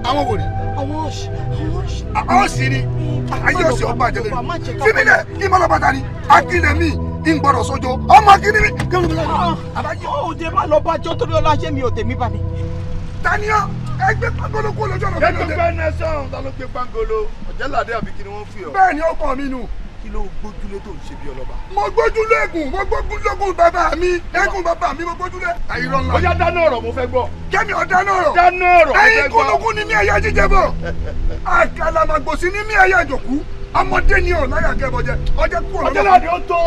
Àwọn wò ni. Àwọn ọ̀sì ni ayé ọ̀sì ọba àjẹlẹ̀ ni. Fífi lẹ̀ kí n bá lọ bàtà ni akílẹ̀ mi ń gbọ́dọ̀ sójó ọmọ akíní mi. Òde má lọ bá jọ́ torí ọlá ayé mi ò tèmi bá mi. Taniya ẹgbẹ́ pangolo kó lójú ọ̀nà mi lóde. Ẹgbẹ́ náà sọ̀rọ̀ ta ló gbé pangolo Ọ̀jẹ́ládé àbí kí ni wọ́n fi ọ. Bẹ́ẹ̀ ni ọkọ mi nù. Kí ló gbójúlé tó ń ṣe bí ọlọ́ba. Mo gbójúlé ègún, mo gbójúlógún bàbá mi, ègún bàbá mi mo gbójúlé. Àìrọ̀ ńlá. Ó yá dáná ọ̀rọ̀ mo fẹ́ gbọ́. Kẹ́mi ọ̀ dáná ọ̀rọ̀. Dáná ọ̀rọ̀ mo fẹ́ gbọ́. Ẹyin kúnnukún ni mí ẹyẹ jíjẹ bọ̀. Àkàlàmàgbòsí ni mí ẹyẹ ìjòkú. Ọmọdé ni ọ̀ láyà kẹ́bọ̀jẹ. Ọjẹ́ kúrò lọ́wọ́. Ọ̀jẹ́ládé ó tó.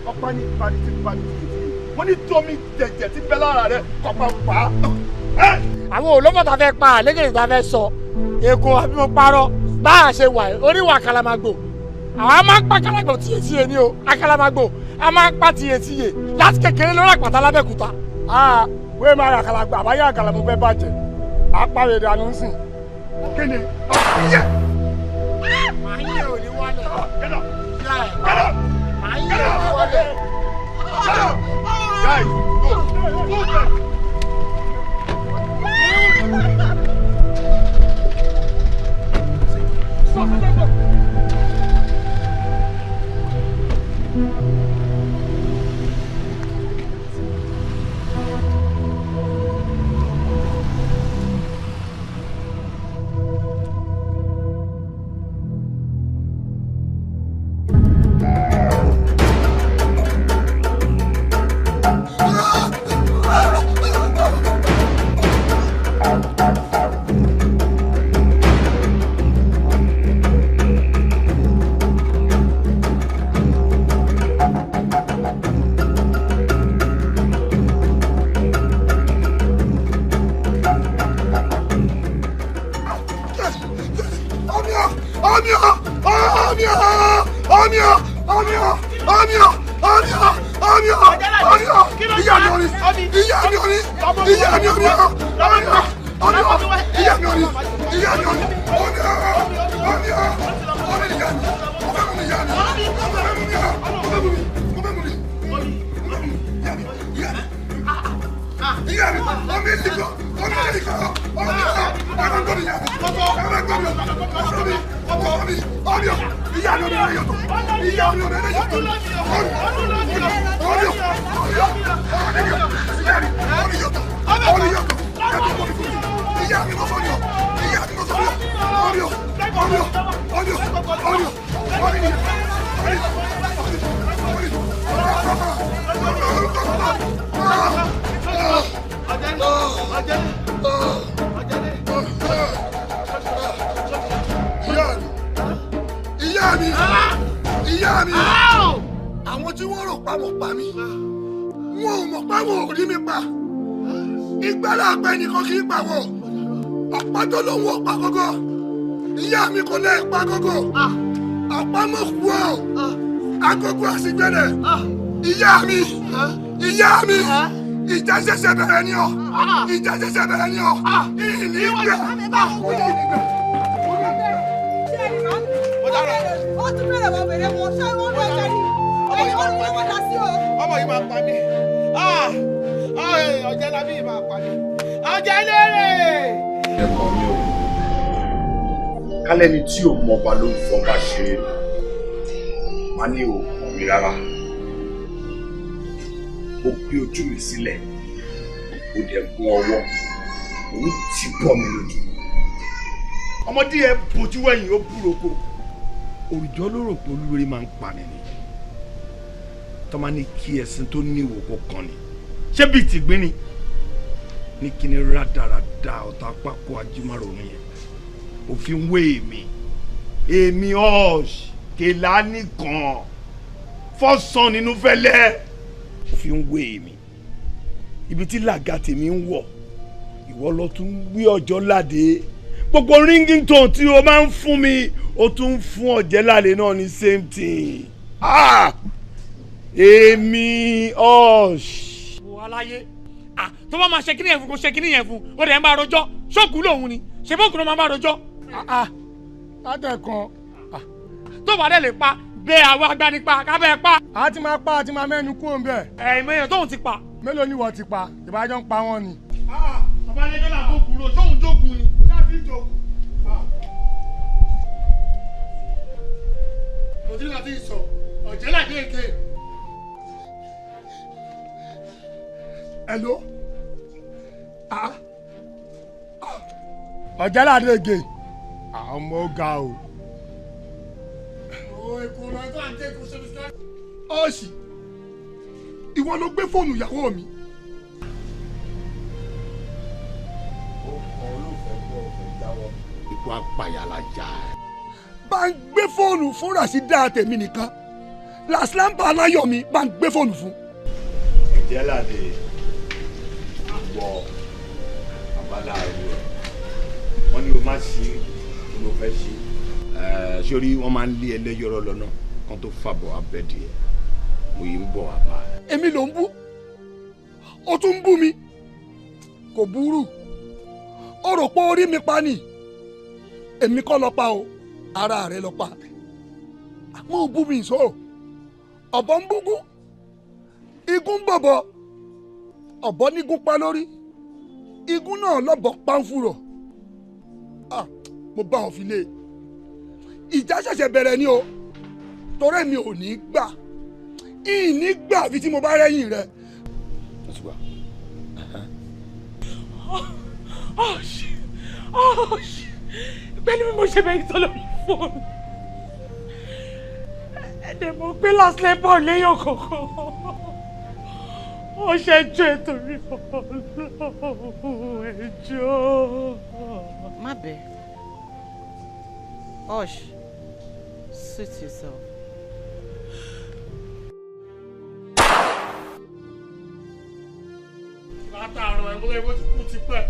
Ọ̀pá ní pani tí pani tí tí. Mo ní tómi jẹ̀jẹ̀ tí bẹ́ lára rẹ̀ kọ̀pá pa. Àwọn olófò ta fẹ́ pa àlégèrè ta fẹ́ sọ. Èkó àbí mo parọ́. Bá a ṣe wà oríwà àkàlàmàgbò. Àwa máa ń pa kálàgbò tiyetiye ni o, àkàlàmàgbò a máa ń pa tiyetiye láti kékeré lórí àpáta lábẹ́kúta. Wẹ́ẹ́ máa ra àkàlàgbò àbáyé àkàlàmù fẹ́ bàjẹ́, àpárẹ̀ ìdànù ń sìn. Kí ni? Màá yẹ òní wálẹ̀. Màá yẹ òní wálẹ̀. Guys, go! Move back! Stop, stop, stop! Ìyá mi, àwọn tí wọ́n rò pa mọ̀ pa mí, wọn ò mọ̀ pa wọn ò rí mi pa. Ìgbàlá àpẹ nìkan kì í pa wọ́n, ọ̀pá tó lóun ò pa gógó, ìyá mi kò lè pa gógó, ọ̀pá mọ̀ kú ọ́, agogo àsìgbẹ́lẹ̀, ìyá mi, ìyá mi, ìjà ṣẹ̀ṣẹ̀ bẹ̀rẹ̀ ni ọ́, ìjà ṣẹ̀ṣẹ̀ bẹ̀rẹ̀ ni ọ́, ìní gbà, kò ní gbà. Ó tún bẹ̀rẹ̀ wọ bẹ̀rẹ̀ wọn ṣé wọ́n lọ ẹja ni ẹni wọ́n ní wọ́n dá sí o. Ọmọ yìí máa pa mí, Ọ̀jẹ̀ lábí ìmọ̀ àpàdé. Ọ̀jẹ̀ lérè. Ẹ̀kọ́ mi ò kálẹ́ni tí ò mọba ló ń fọba ṣeré ni má ní ò mọ̀ mi rárá. Ó gbé ojú mi sílẹ̀, ó dẹ̀ gún ọwọ́, òun ti bọ́ mi lójú. Ọmọdé ẹ bojú wẹ̀yìn ó búroko. Òrùjọ́ ló rò pé olúwere máa ń pani ni. Tọ́mọ ní kí ẹṣin tó ní ìwò kó kan ni. Ṣé bíi tìgbín ni? Ní kí ni rádaràda ọ̀tá pákó ajímọ̀rònú yẹn. Òfin wé èmi. Èmi ọ̀ṣ kèlá nìkan. Fọ́sàn nínú fẹ́lẹ́. Òfin wé èmi. Ibi tí làgà tèmi ń wọ̀, ìwọ lọ tún wí ọjọ́ láde. Gbogbo ringing tone tí o máa ń fún mi, o tún ń fún Ọ̀jẹ̀ládé náà ní same thing. Ah! Èmi ọ̀ṣ. Wò aláyé, tó bá máa ṣe kíní yẹn fún kó ṣe kíní yẹn fún, ó dẹ̀ ń bá rojọ́, ṣóògùn lòun ni, ṣe bóògùn ló máa bá rojọ́. Látẹ̀kan. Tó bá dẹ̀ lè pa, bẹ́ẹ̀ àwọn agbanipa kábẹ́ pa. A ti máa pa, a ti máa mẹ́nu kúrò ń bẹ̀. Ẹ̀ẹ́mọ̀ èèyàn tóun ti pa. Mélòó ni ìwọ ti pa? Ìbájọ́ ń pa wọ́n ni. Bàbá Lẹ́jọ́ là bó kúrò, tóun jókòó ni. Òtí láti sọ, Ọ̀jẹ̀ládé èké. Hello? Ọ̀jẹ̀ládé èké. Àwọn ọmọ ọ̀gá o. Ọ̀sì, ìwọ ló gbé fóònù ìyàwó mi. Ó kọ olóòfẹ́ gbọ́ òfẹ́ jáwọ́. Ikú apàyàlà jà ẹ́. Bá ń gbé fóònù fún Ràṣídà tèmi nìkan. Làṣìlámbà aláyọ̀ mi bá ń gbé fóònù fún. Ọ̀jẹ̀ládé wọ babaláwo ẹ̀. Wọ́n ní o má ṣe kí ló fẹ́ ṣe. Sórí wọ́n máa ń lé ẹlẹ́yọ̀rọ̀ lọ́nà kan tó fàbọ̀ abẹ́dì ẹ̀. Mo yìí ń bọ̀ wá bá ẹ. Èmi ló ń bú. O tún ń bú mi. Kò burú. O rò pé orí mi pa ni. Èmi kọ́ lọ pa o. Ara rẹ lọ pa. Mo bú mi ìṣó. Ọ̀bọ ń búgún. Igún ń bọ̀bọ̀. Ọ̀bọ nígún pa lórí. Igún náà lọ́bọ̀ pánfúrọ̀. Mo bá ọ fi lé. Ìjà ṣẹ̀ṣẹ̀ bẹ̀rẹ̀ ni o. Torí mi ò ní gbà. Ìní gbà àfi tí mo bá rẹ́yìn rẹ. Pẹ̀lú bí mo ṣe bẹ̀rẹ̀ sọ lórí fóònù. Ẹ̀dẹ̀ mo gbé last labour léyàn kankan. Ó ṣe jọ ètò mi Ọlọ́run ẹjọ́. Má bẹ̀. Hush, suit yourself. Látàárọ̀ ẹ̀ bóyá bó ti kú ti pẹ́.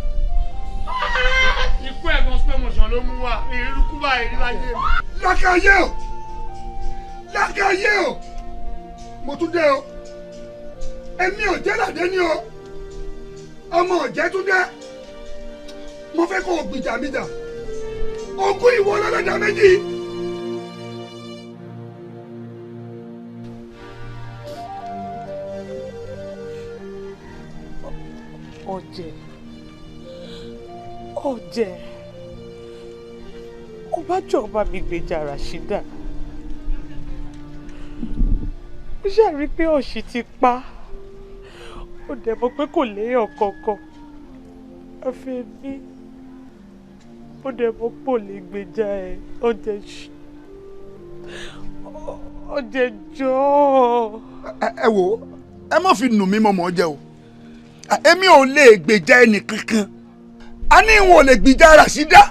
Ikú ẹ̀gbọ́n slow motion ló mú wa, ìrírí kú báyìí rí láyé mi. Lákàyé o! Lákàyé o! Mo tún dé o. Èmi Ọ̀jẹ̀ládé ni o. Ọmọ Ọ̀jẹ̀túndé. Mo fẹ́ kó o gbìjà mi jà. Ogún ìwọ lọ́lọ́dà méjì. Ọ̀jẹ̀ Ọ̀jẹ̀ ó bá jọba mi gbèjà Ràṣídà. Ó ṣàrí pé ọ̀ṣì ti pa. Ó dẹ̀ mọ̀ pé kò léèyàn kankan. Àfi mi. Ó dẹ̀ mọ̀ pé ò lè gbèjà ẹ̀. Ọ̀jẹ̀ Ọ̀jẹ̀ jọ̀ọ́. Ẹ wo, ẹ má fi nù mí mọ̀mọ́ jẹ o. Èmi ò lè gbèjà ẹnì kankan. A ní wọn ò lè gbìjà Ràṣídà.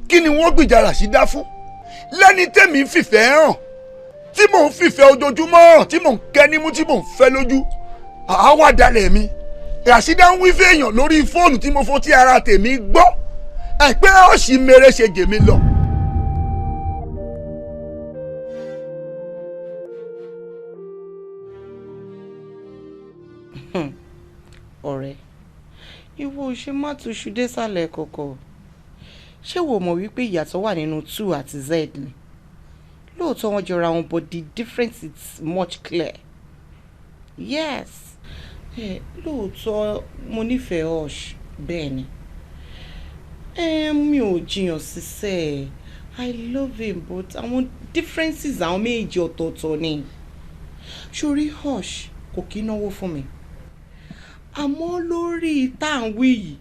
Kí ni wọ́n gbìjà Ràṣídà fún? Lẹ́ni tèmi ń fìfẹ́ hàn, tí mò ń fìfẹ́ ojoojúmọ́ hàn, tí mò ń kẹ́ nímú, tí mò ń fẹ́ lójú. Àwa dalẹ̀ mi. Ràṣídà ń wí fèèyàn lórí fóònù tí mo fọ́ tí ara tèmi gbọ́. Ẹ pé ọ̀sì mèrè ṣe jèmi lọ. Ọ̀rẹ́, ìwọ ò ṣe má túṣu désàlẹ̀ kọ̀kọ̀. Ṣé wo mọ̀ wípé ìyàtọ̀ wà nínú 2 àti Z ni? Lóòótọ́ wọ́n jọra wọn, but the difference is much clear. Yes. Lóòótọ́ mo nífẹ̀ẹ́ Hush, bẹ́ẹ̀ ni. Mi ò jiyàn sísẹ́, I love him, but àwọn differences àwọn méjì ọ̀tọ̀ọ̀tọ̀ ni. Sórí Hush kò kí náwó fún mi, àmọ́ lórí tá à ń wí yìí,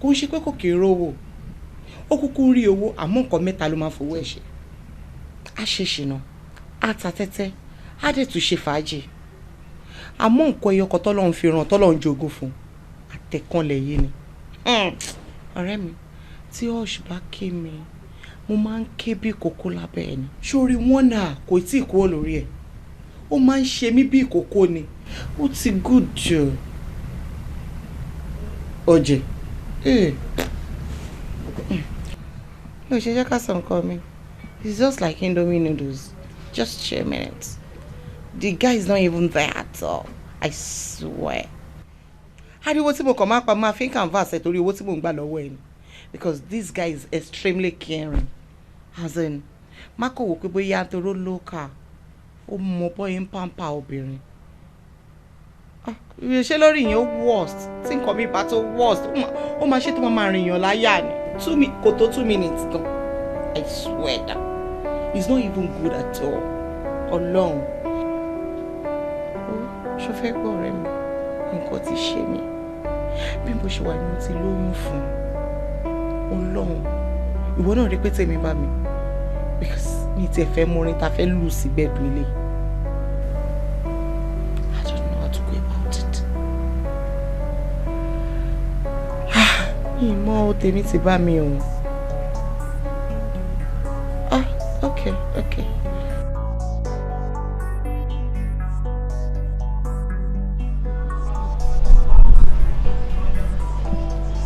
kò ń ṣe pé kò kí ń rówó, ó kúkú rí owó, àmọ́ nǹkan mẹ́ta ló máa fowó ẹ̀ ṣe. Á ṣe ṣìnà, á ta tẹ́tẹ́, á dẹ̀ tún ṣe fàájì. Àmọ́ nǹkan ẹyọ kan tọ́lọ́run fi ràn, tọ́lọ́run jogún fún, àtẹ̀kànlẹ̀ yìí ni. Ọ̀rẹ́ mi, tí Hush bá ké mi, mo máa ń ké bí ìkókó lábẹ́ ẹ̀ ni. Sórí wọn náà kò tí ì kúrò lórí ẹ̀, ó máa ń ṣe mí bí ìkókó ni. Ó ti good jù. Ọ̀jẹ̀ mi ò ṣe jẹ́ ká sọ nǹkan mi. It's just like Indomie noodles, just 2 minutes. The guy is not even there at all, I swear. Ariwo tí mo kàn máa pa máa fi ń canvas ẹ̀ torí owó tí mò ń gbà lọ́wọ́ ẹ̀ ni, because this guy is extremely caring. As in, má kò wò pé bóyá toró lókà, ó mọ bóyá ń pampa obìnrin. Ṣé lórí yẹn ó worst, tí nǹkan mi bá tó worst, ó máa ṣe tó máa rìn yàn láyà ni. Kò tó 2 minutes gan, I swear that it's not even good at all. Ọlọ́run, ṣó fẹ́ gbọ́, ọ̀rẹ́ mi? Nǹkan ti ṣe mí. Bí mo ṣe wà ní, mo ti lóyún fún un. Ọlọ́run, ìwọ náà rí pé tèmi bá mi, because mi tiẹ̀ fẹ́ mọ orin ta fẹ́ lù sí gbẹ̀dú ilé. I don't know how to go about it. Mi mọ, tèmi ti bá mi o. Ah, okay.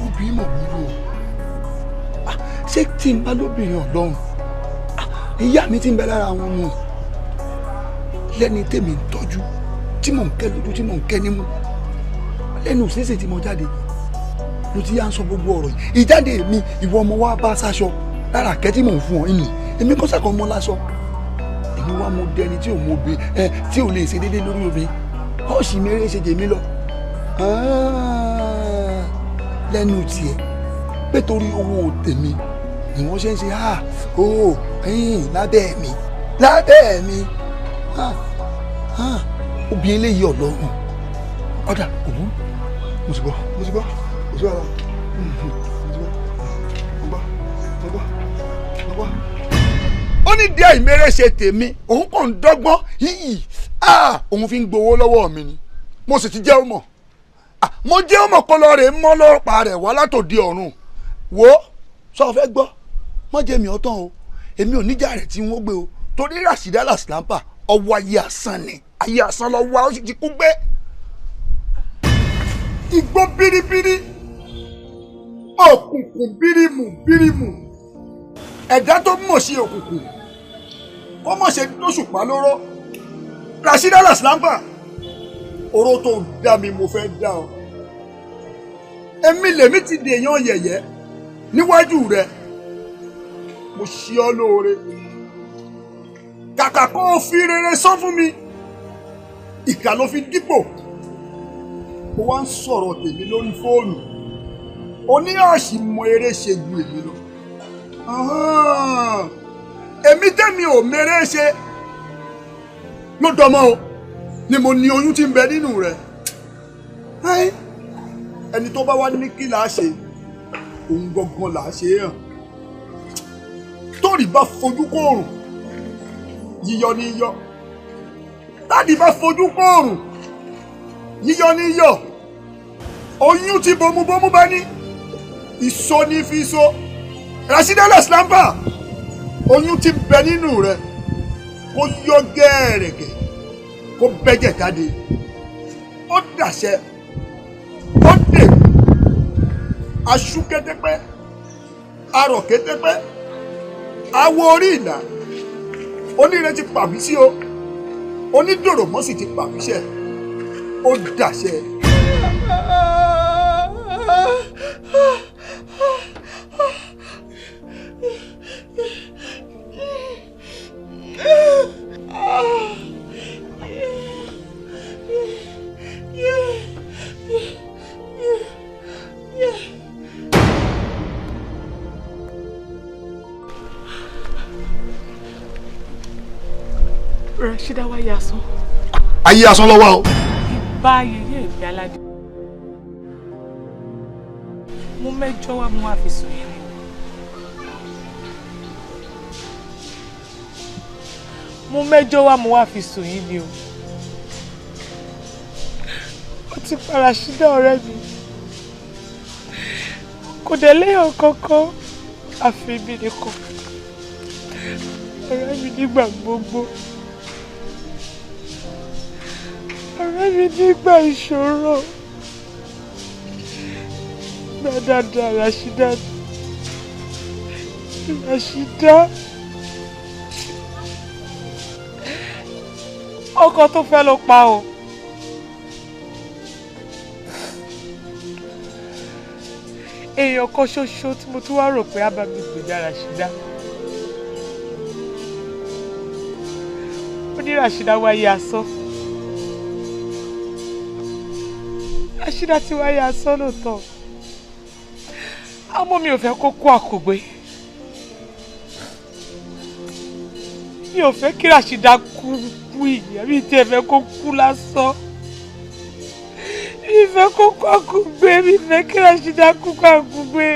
Obìnrin mọ̀ burú o. Ṣé tí n bá lóbìnrin ọlọ́run, ìyá mi ti ń bẹ lára wọn nù lẹ́ni tèmi ń tọ́jú, tí mò ń kẹ́ lójú, tí mò ń kẹ́ nímú lẹ́nu òṣèṣe tí mo jáde ló ti yá ń sọ gbogbo ọ̀rọ̀ yìí. Ìjáde mi, ìwọ ọmọ wa bá sáṣọ lára kẹ́ tí mò ń fún ọ ìní, èmi kọ́ sàkọ́ ọmọ lásọ. Èmi wá mo dẹni tí ò mọ obìnrin ẹ, tí ò lè ṣe déédéé lórí obìnrin. Ọ̀sì mèrè ṣe jèmi lọ lẹ́nu tiẹ̀ pé torí owó tèmi ni wọ́n ṣe ń ṣe á ó ẹ̀yìn lábẹ́ mi, lábẹ́ mi. Obìnrin eléyìí ọlọ́run ọ̀dà kò burú. Mo ti gbọ́, mo ti gbọ́, kò sí wàhálà. Mo ti gbọ́, mo gbọ́, mo gbọ́, mo gbọ́. Ó ní díẹ̀ ìmẹ́rẹ́ ṣe tèmi, òun kàn ń dọ́gbọ́n yìí, òun fi ń gbowó lọ́wọ́ mi ni. Mo sì ti jẹ́ ọmọ, mo jẹ́ ọmọ kọ́ lọ́ọ́ rẹ̀ mọ́ lọ́pàá rẹ̀ wá látòdì ọ̀run. Wo, sọ fẹ́ gbọ́, mọ́ jẹ́ mi ọ̀tán o. Èmi ò níjà rẹ̀ tí wọ́n gbé o, torí Rasheeda Laslampa ọwọ́ ayé asán ni, ayé asán lọ wá, ó sì ti kú gbé. Igbó biribiri, òkùnkùn bírímù bírímù, ẹ̀dá tó mọ̀ sí òkùnkùn kó mọ̀ ṣe lóṣùpá lóró. Rasheeda Laslampa, oró tó dá mi, mo fẹ́ dá ọ. Èmi lèmi ti dèèyàn yẹ̀yẹ́ níwájú rẹ. Mo ṣe ọ́ lóore, kàkà kó o fi rere sọ fún mi, ìkà ló fi dípò. Ó wá ń sọ̀rọ̀ tèmi lórí fóònù, oníyànṣì mọ eré ṣe ju èmi lọ. Èmi tẹ́mi ò mèrè ṣe ló dọmọ o, ni mo ní oyún tí ń bẹ nínú rẹ. Ẹni tó bá wá ní kí là á ṣe, òun gangan là á ṣe é hàn. Tóòrì bá fojú kóòrùn, yíyọ ní yọ. Tádì bá fojú kóòrùn, yíyọ ní yọ. Oyún tí bomúbomú bá ní, ìsọ ní fi so. Rasheeda Laslampa, oyún tí bẹ nínú rẹ, kó yọ gẹ́ẹ̀rẹ̀gẹ̀, kó bẹ́jẹ̀ jáde. Ó dàṣẹ, ó dè, aṣú kétépé, arọ̀ kétépé, awo orí ìlà. Oníire ti pàmí sí o, onídòròmọ́ sì ti pàmí sẹ́. Ó dàṣẹ. Rashida wáyé asán. Ayé asán lọ́wọ́ o. Ìbá ayẹyẹ ìgbé aládé. Mo mẹ́jọ wá mo wá fi sùn yín ni. Mo mẹ́jọ wá mo wá fi sùn yín ni o. Ó ti pa Rashida ọ̀rẹ́ mi. Kò dẹ̀ léèyàn kankan àfi mi nìkan. Ọ̀rẹ́ mi nígbà gbogbo. Ọ̀rẹ́ mi nígbà ìṣòro. Gbà dáadáa Rashida. Rashida. Ọkọ tó fẹ́ ló pa o. Èèyàn kan ṣoṣo tí mo tún wá rò pé á bá mi gbèjà Rashida. Ó ní Rashida wáyé asán. Rashida ti wáyé asán lóòótọ́. Àmọ́ mi ò fẹ́ kó kó àkògbé. Mi ò fẹ́ kí Rashida kú kú ìyá mi tí ẹ fẹ́ kó kú lásán. Mi fẹ́ kó kó àkògbé, mi fẹ́ kí Rashida kú kó àkògbé.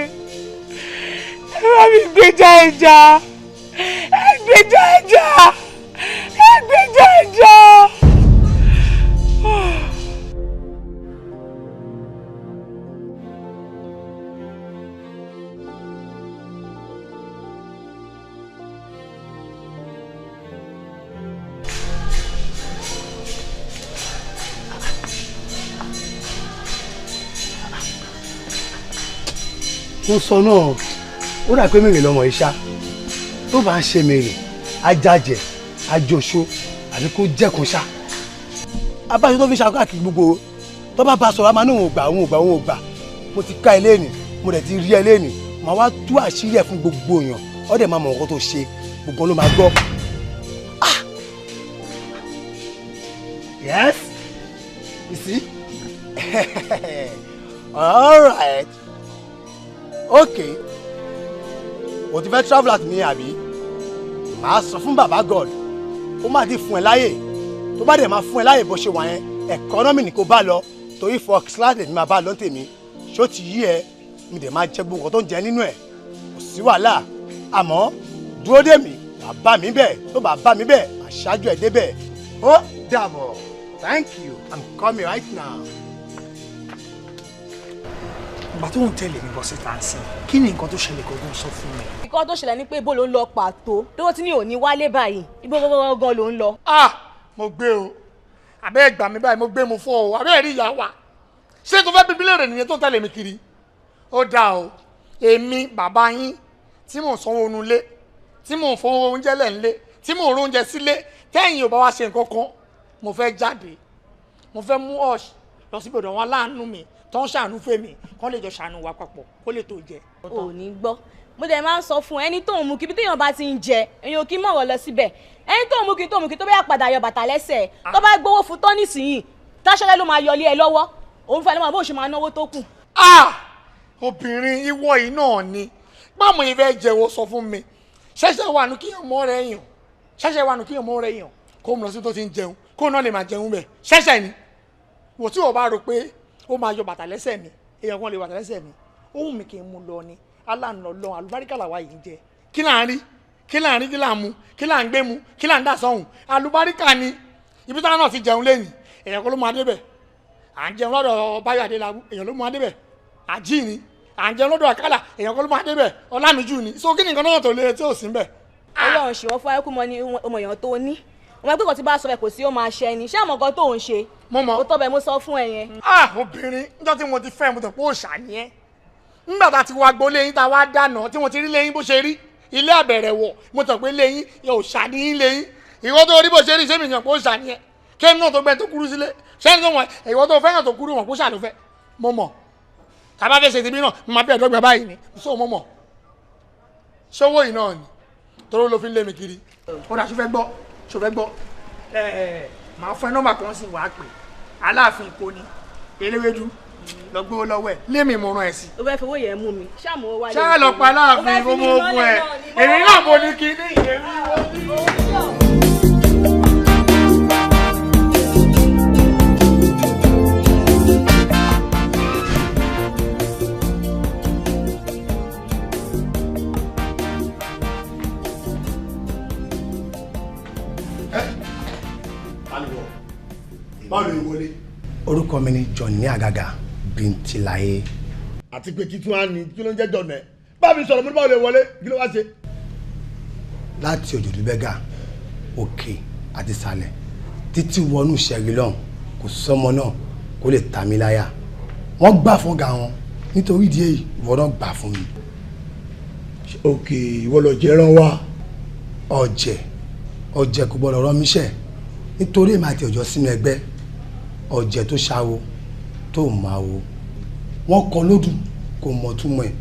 Ẹ bá mi gbèjà ẹja. Ẹ gbèjà ẹja. Ẹ gbèjà ẹja. Mo sọ náà ó dà pé mèrè lọmọ ìṣá tó bá ń ṣe mèrè ajájẹ ajoṣó àbí kó jẹkùn ṣá. Abájọ tó fi ṣàkóso àkìkí gbogbo tó bá bá sọ̀rọ̀ a máa ní òun ò gbà òun ò gbà òun ò gbà. Mo ti ká ilé nì, mo dẹ̀ ti rí ẹ lé nì, màá wá tú àṣírí ẹ̀ fún gbogbo èèyàn, ó dẹ̀ máa mọ̀ nǹkan tó ṣe, gbogbo ló máa gbọ́. Ah! Yes, you see? All right. Okay, o ti fẹ́ travel out ní àbí? Màá sọ fún bàbá God ó má ti fún ẹ láyè, tó bá dẹ̀ máa fún ẹ láyè bó ṣe wà yẹn, ẹ̀kọ́nọ́mì ni kò bá lọ torí fox class lèmi máa bá lọ tèmi. Ṣó ti yí ẹ? Mi dẹ̀ máa jẹ gbogbo nǹkan tó ń jẹ nínú ẹ̀, kò sí wàhálà. Àmọ́ dúró dè mí, wàá bá mi bẹ̀, tó bá bá mi bẹ̀ àṣáájú ẹ̀ débẹ̀. Ó dàbọ̀, thank you, I'm coming right now. Ìgbà tó ń tẹ̀lé mi bọ́ síta ń sìn, kí ni nǹkan tó ṣẹlẹ̀ gangan sọ fún mi? Nǹkan tó ṣẹlẹ̀ ni pé ibo ló ń lọ pàtó tó ti ní òní wálé báyìí, ibo gangan ló ń lọ. Ah, mo gbé o, àbẹ́ ẹ̀gbà mi báyìí, mo gbé mo fọ́ o, àbẹ́ ẹ̀rí ìyá wa. Ṣé tó fẹ́ bíbí léèrè nìyẹn tó ń tẹ̀lé mi kiri? Ó dáa o, èmi bàbá yín tí mò ń sanwó onú ilé, tí mò ń fowó oúnjẹ lẹ̀ ńlé, tí mò ń róúnjẹ sílé, tẹ́yìn ò bá wá ṣe nǹkan kan, mo fẹ́ jáde, mo fẹ́ mú ọ̀ṣ lọ síbi ọ̀dọ̀ wọn aláàánú mi tó ń ṣàánú fèmí kán lè jọ ṣàánú wa papọ̀ kó lè tó jẹ. Ò ní gbọ́, mo dẹ̀ máa ń sọ fún ẹni tó ń mú kí bí téèyàn bá ti ń jẹ èèyàn ò kí mọ̀rọ̀ lọ síbẹ̀, ẹni tó ń mú kí tó ń mú kí tó bá yà padà yọ bàtà lẹ́sẹ̀ tó bá gbowó fún tán nísìnyìí táṣẹ́lẹ̀ ló máa yọlé ẹ lọ́wọ́, òun fẹ́ ló máa bó ṣe máa náwó tó kù. Ah, obìnrin ìwọ yìí náà ni báwo ni fẹ́ jẹ́wọ́ sọ fún mi, ṣẹ̀ṣẹ̀ wà nù kíyàn mọ́ rẹ̀ yàn, ṣẹ̀ṣẹ̀ wà nù kíyàn mọ́ rẹ̀ yàn kó mu lọ sí tó ti ń jẹun kó náà lè máa jẹun bẹ̀, ṣẹ̀ṣẹ̀ ni wò tí o bá rò pé ó máa yọ bàtà lẹ́sẹ̀ mi, èèyàn kan lè bàtà lẹ́sẹ̀ mi, ó wù mí kí n mú lọ ni aláǹlọ lọ àlùbáríkà làwa yìí ń jẹ. Kí là ń rí, kí là ń rí, kí là ń mu, kí là ń gbé mu, kí là ń dà sọ́hùn, àlùbáríkà ni. Ibi táwọn náà ti jẹun lẹ́yìn èèyàn kan ló máa débẹ̀, à ń jẹun lọ́dọ̀ Báyọ̀ Adélábù èèyàn ló máa débẹ̀, àjí ni à ń jẹun lọ́dọ̀ Àkàlà èèyàn kan ló máa débẹ̀, Ọlámìjú ni. So kí ni nǹkan náà tó lé tí ò sí ń bẹ̀. Ọlọ́run ṣe wọ́n fún ayọ́kú mọ́ ni ọmọ èèyàn tó ní ọmọ ẹgbẹ́ kan tí bá sọ ẹ kò sí ó máa ṣe ẹni, ṣé àmọ́ nǹkan tó ń ṣe. Mo mọ̀. Ó tọ́ bẹ mo sọ fún ẹ yẹn. Ah, obìnrin níjọ́ tí mo ti fẹ́ mo tẹ̀ pé òòṣà ni ẹ́. Nígbà tá a ti wá gbó léyìn tá a wá dáná tí mo ti rí léyìn bó ṣe rí ilé àbẹ̀rẹ̀ wọ̀ mo tẹ̀ pé léyìn òòṣà ni yín léyìn. Ìwọ tó rí bó ṣe rí ṣé mi yàn pé òòṣà ni ẹ́. Kémi náà tó gbẹ tó kúrú sílé ṣé ní tó wọ̀n ìwọ tó fẹ́ràn tó kúrú wọ̀n kó ṣà ló fẹ́. Mo mọ̀. Tàbá fẹ́ ṣe tibí náà mo máa bí ẹ̀dọ́gba báyìí ni so mo mọ̀. Ṣówó yìí náà ni toró ló fi ń lé mi kiri. Ó dà ṣó fẹ́ gbọ́, ṣó fẹ́ gbọ́, màá fún ẹ nọ́mbà kan sí wàá pè Aláàfin Èkó ni eléwédú lọ gbówó lọ́wọ́ ẹ̀ lémi mo rán ẹ sí. O fẹ́ fowó yẹn mú mi ṣáà mo wá lé. Ṣáà lọ pa Aláàfin kó mọ fún ẹ, èmi náà mo ní kinní èmi mo ní. Báwo lè wọlé. Orúkọ mi ni Johnny Agaga Bintilaye. Àti pé kí tún á ní kí ló ń jẹ́ Johnny? Bá mi sọ̀rọ̀ mo ní báwo lè wọlé, kí ló wá ṣe? Láti Òjòdú Bẹ́gà, òkè àti ìsàlẹ̀ títí wọnú ìṣẹ́rí lọ́hùn, kò sọ́mọ náà kó lè ta mí láyà. Wọ́n gbà fún ọ̀gá wọn nítorí ìdí èyí ìwọ náà gbà fún mi. Òkè ìwọ lọ jẹran wá. Ọ̀jẹ̀ ọ̀jẹ̀ kò gbọ́dọ̀ rán mi ṣẹ́ nítorí èmi àti ọ̀jọ́ sínú ẹgbẹ́. Ọ̀jẹ̀ tó ṣàwo tó máa wo, wọ́n kọ lódù kò mọ̀ túmọ̀ ẹ̀.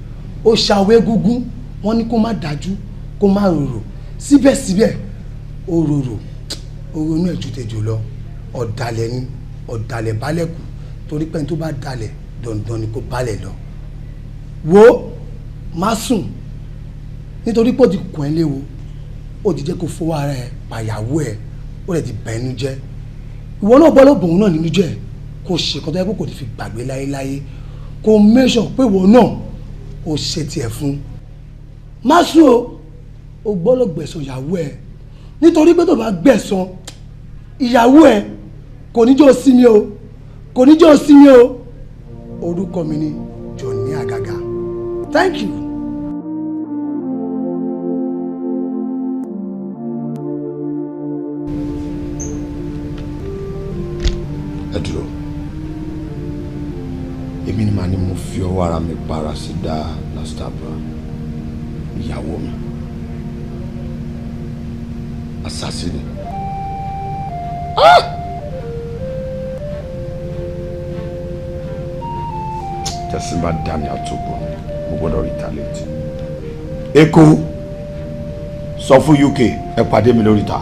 Ó ṣàwo egúngún, wọ́n ní kó má dájú kó má rorò, síbẹ̀síbẹ̀ ó rorò, ó ronú ẹ̀ ju tejò lọ. Ọ̀dàlẹ̀ ni, ọ̀dàlẹ̀ balẹ̀ kù, torí pé ẹni tó bá dalẹ̀ dandan ni kó balẹ̀ lọ. Wo má sùn nítorí pé ó ti kàn ẹ́ léwo, ó ti jẹ́ kó fọwọ́ ara ẹ̀ pàyàwó ẹ̀, ó lè ti bà ẹnu jẹ́. Ìwọ náà bọ́ lọ́bùn náà nínú jẹ́, kó ṣe kó tó yẹ kó kò ní fi gbàgbé láéláé, kó mẹ́sàn pé ìwọ náà ó ṣe tiẹ̀ fún. Má sùn o, ó gbọ́dọ̀ gbẹ̀san ìyàwó ẹ̀, nítorí pé tó bá gbẹ̀san ìyàwó ẹ̀ kò ní jẹ́ ó sinmi o, kò ní jẹ́ ó sinmi o. Orúkọ mi ni Johnny Agaga. Thank you. Ẹ dúró, èmi ni màá ní mo fi ọwọ́ ara mi para sí dá Lastabra ìyàwó mi assassin. Tẹ̀sí bá dá mi àtòkù, mo gbọ́dọ̀ retaliate. Èkó sọ fún UK ẹ pàdé mi lórí ta.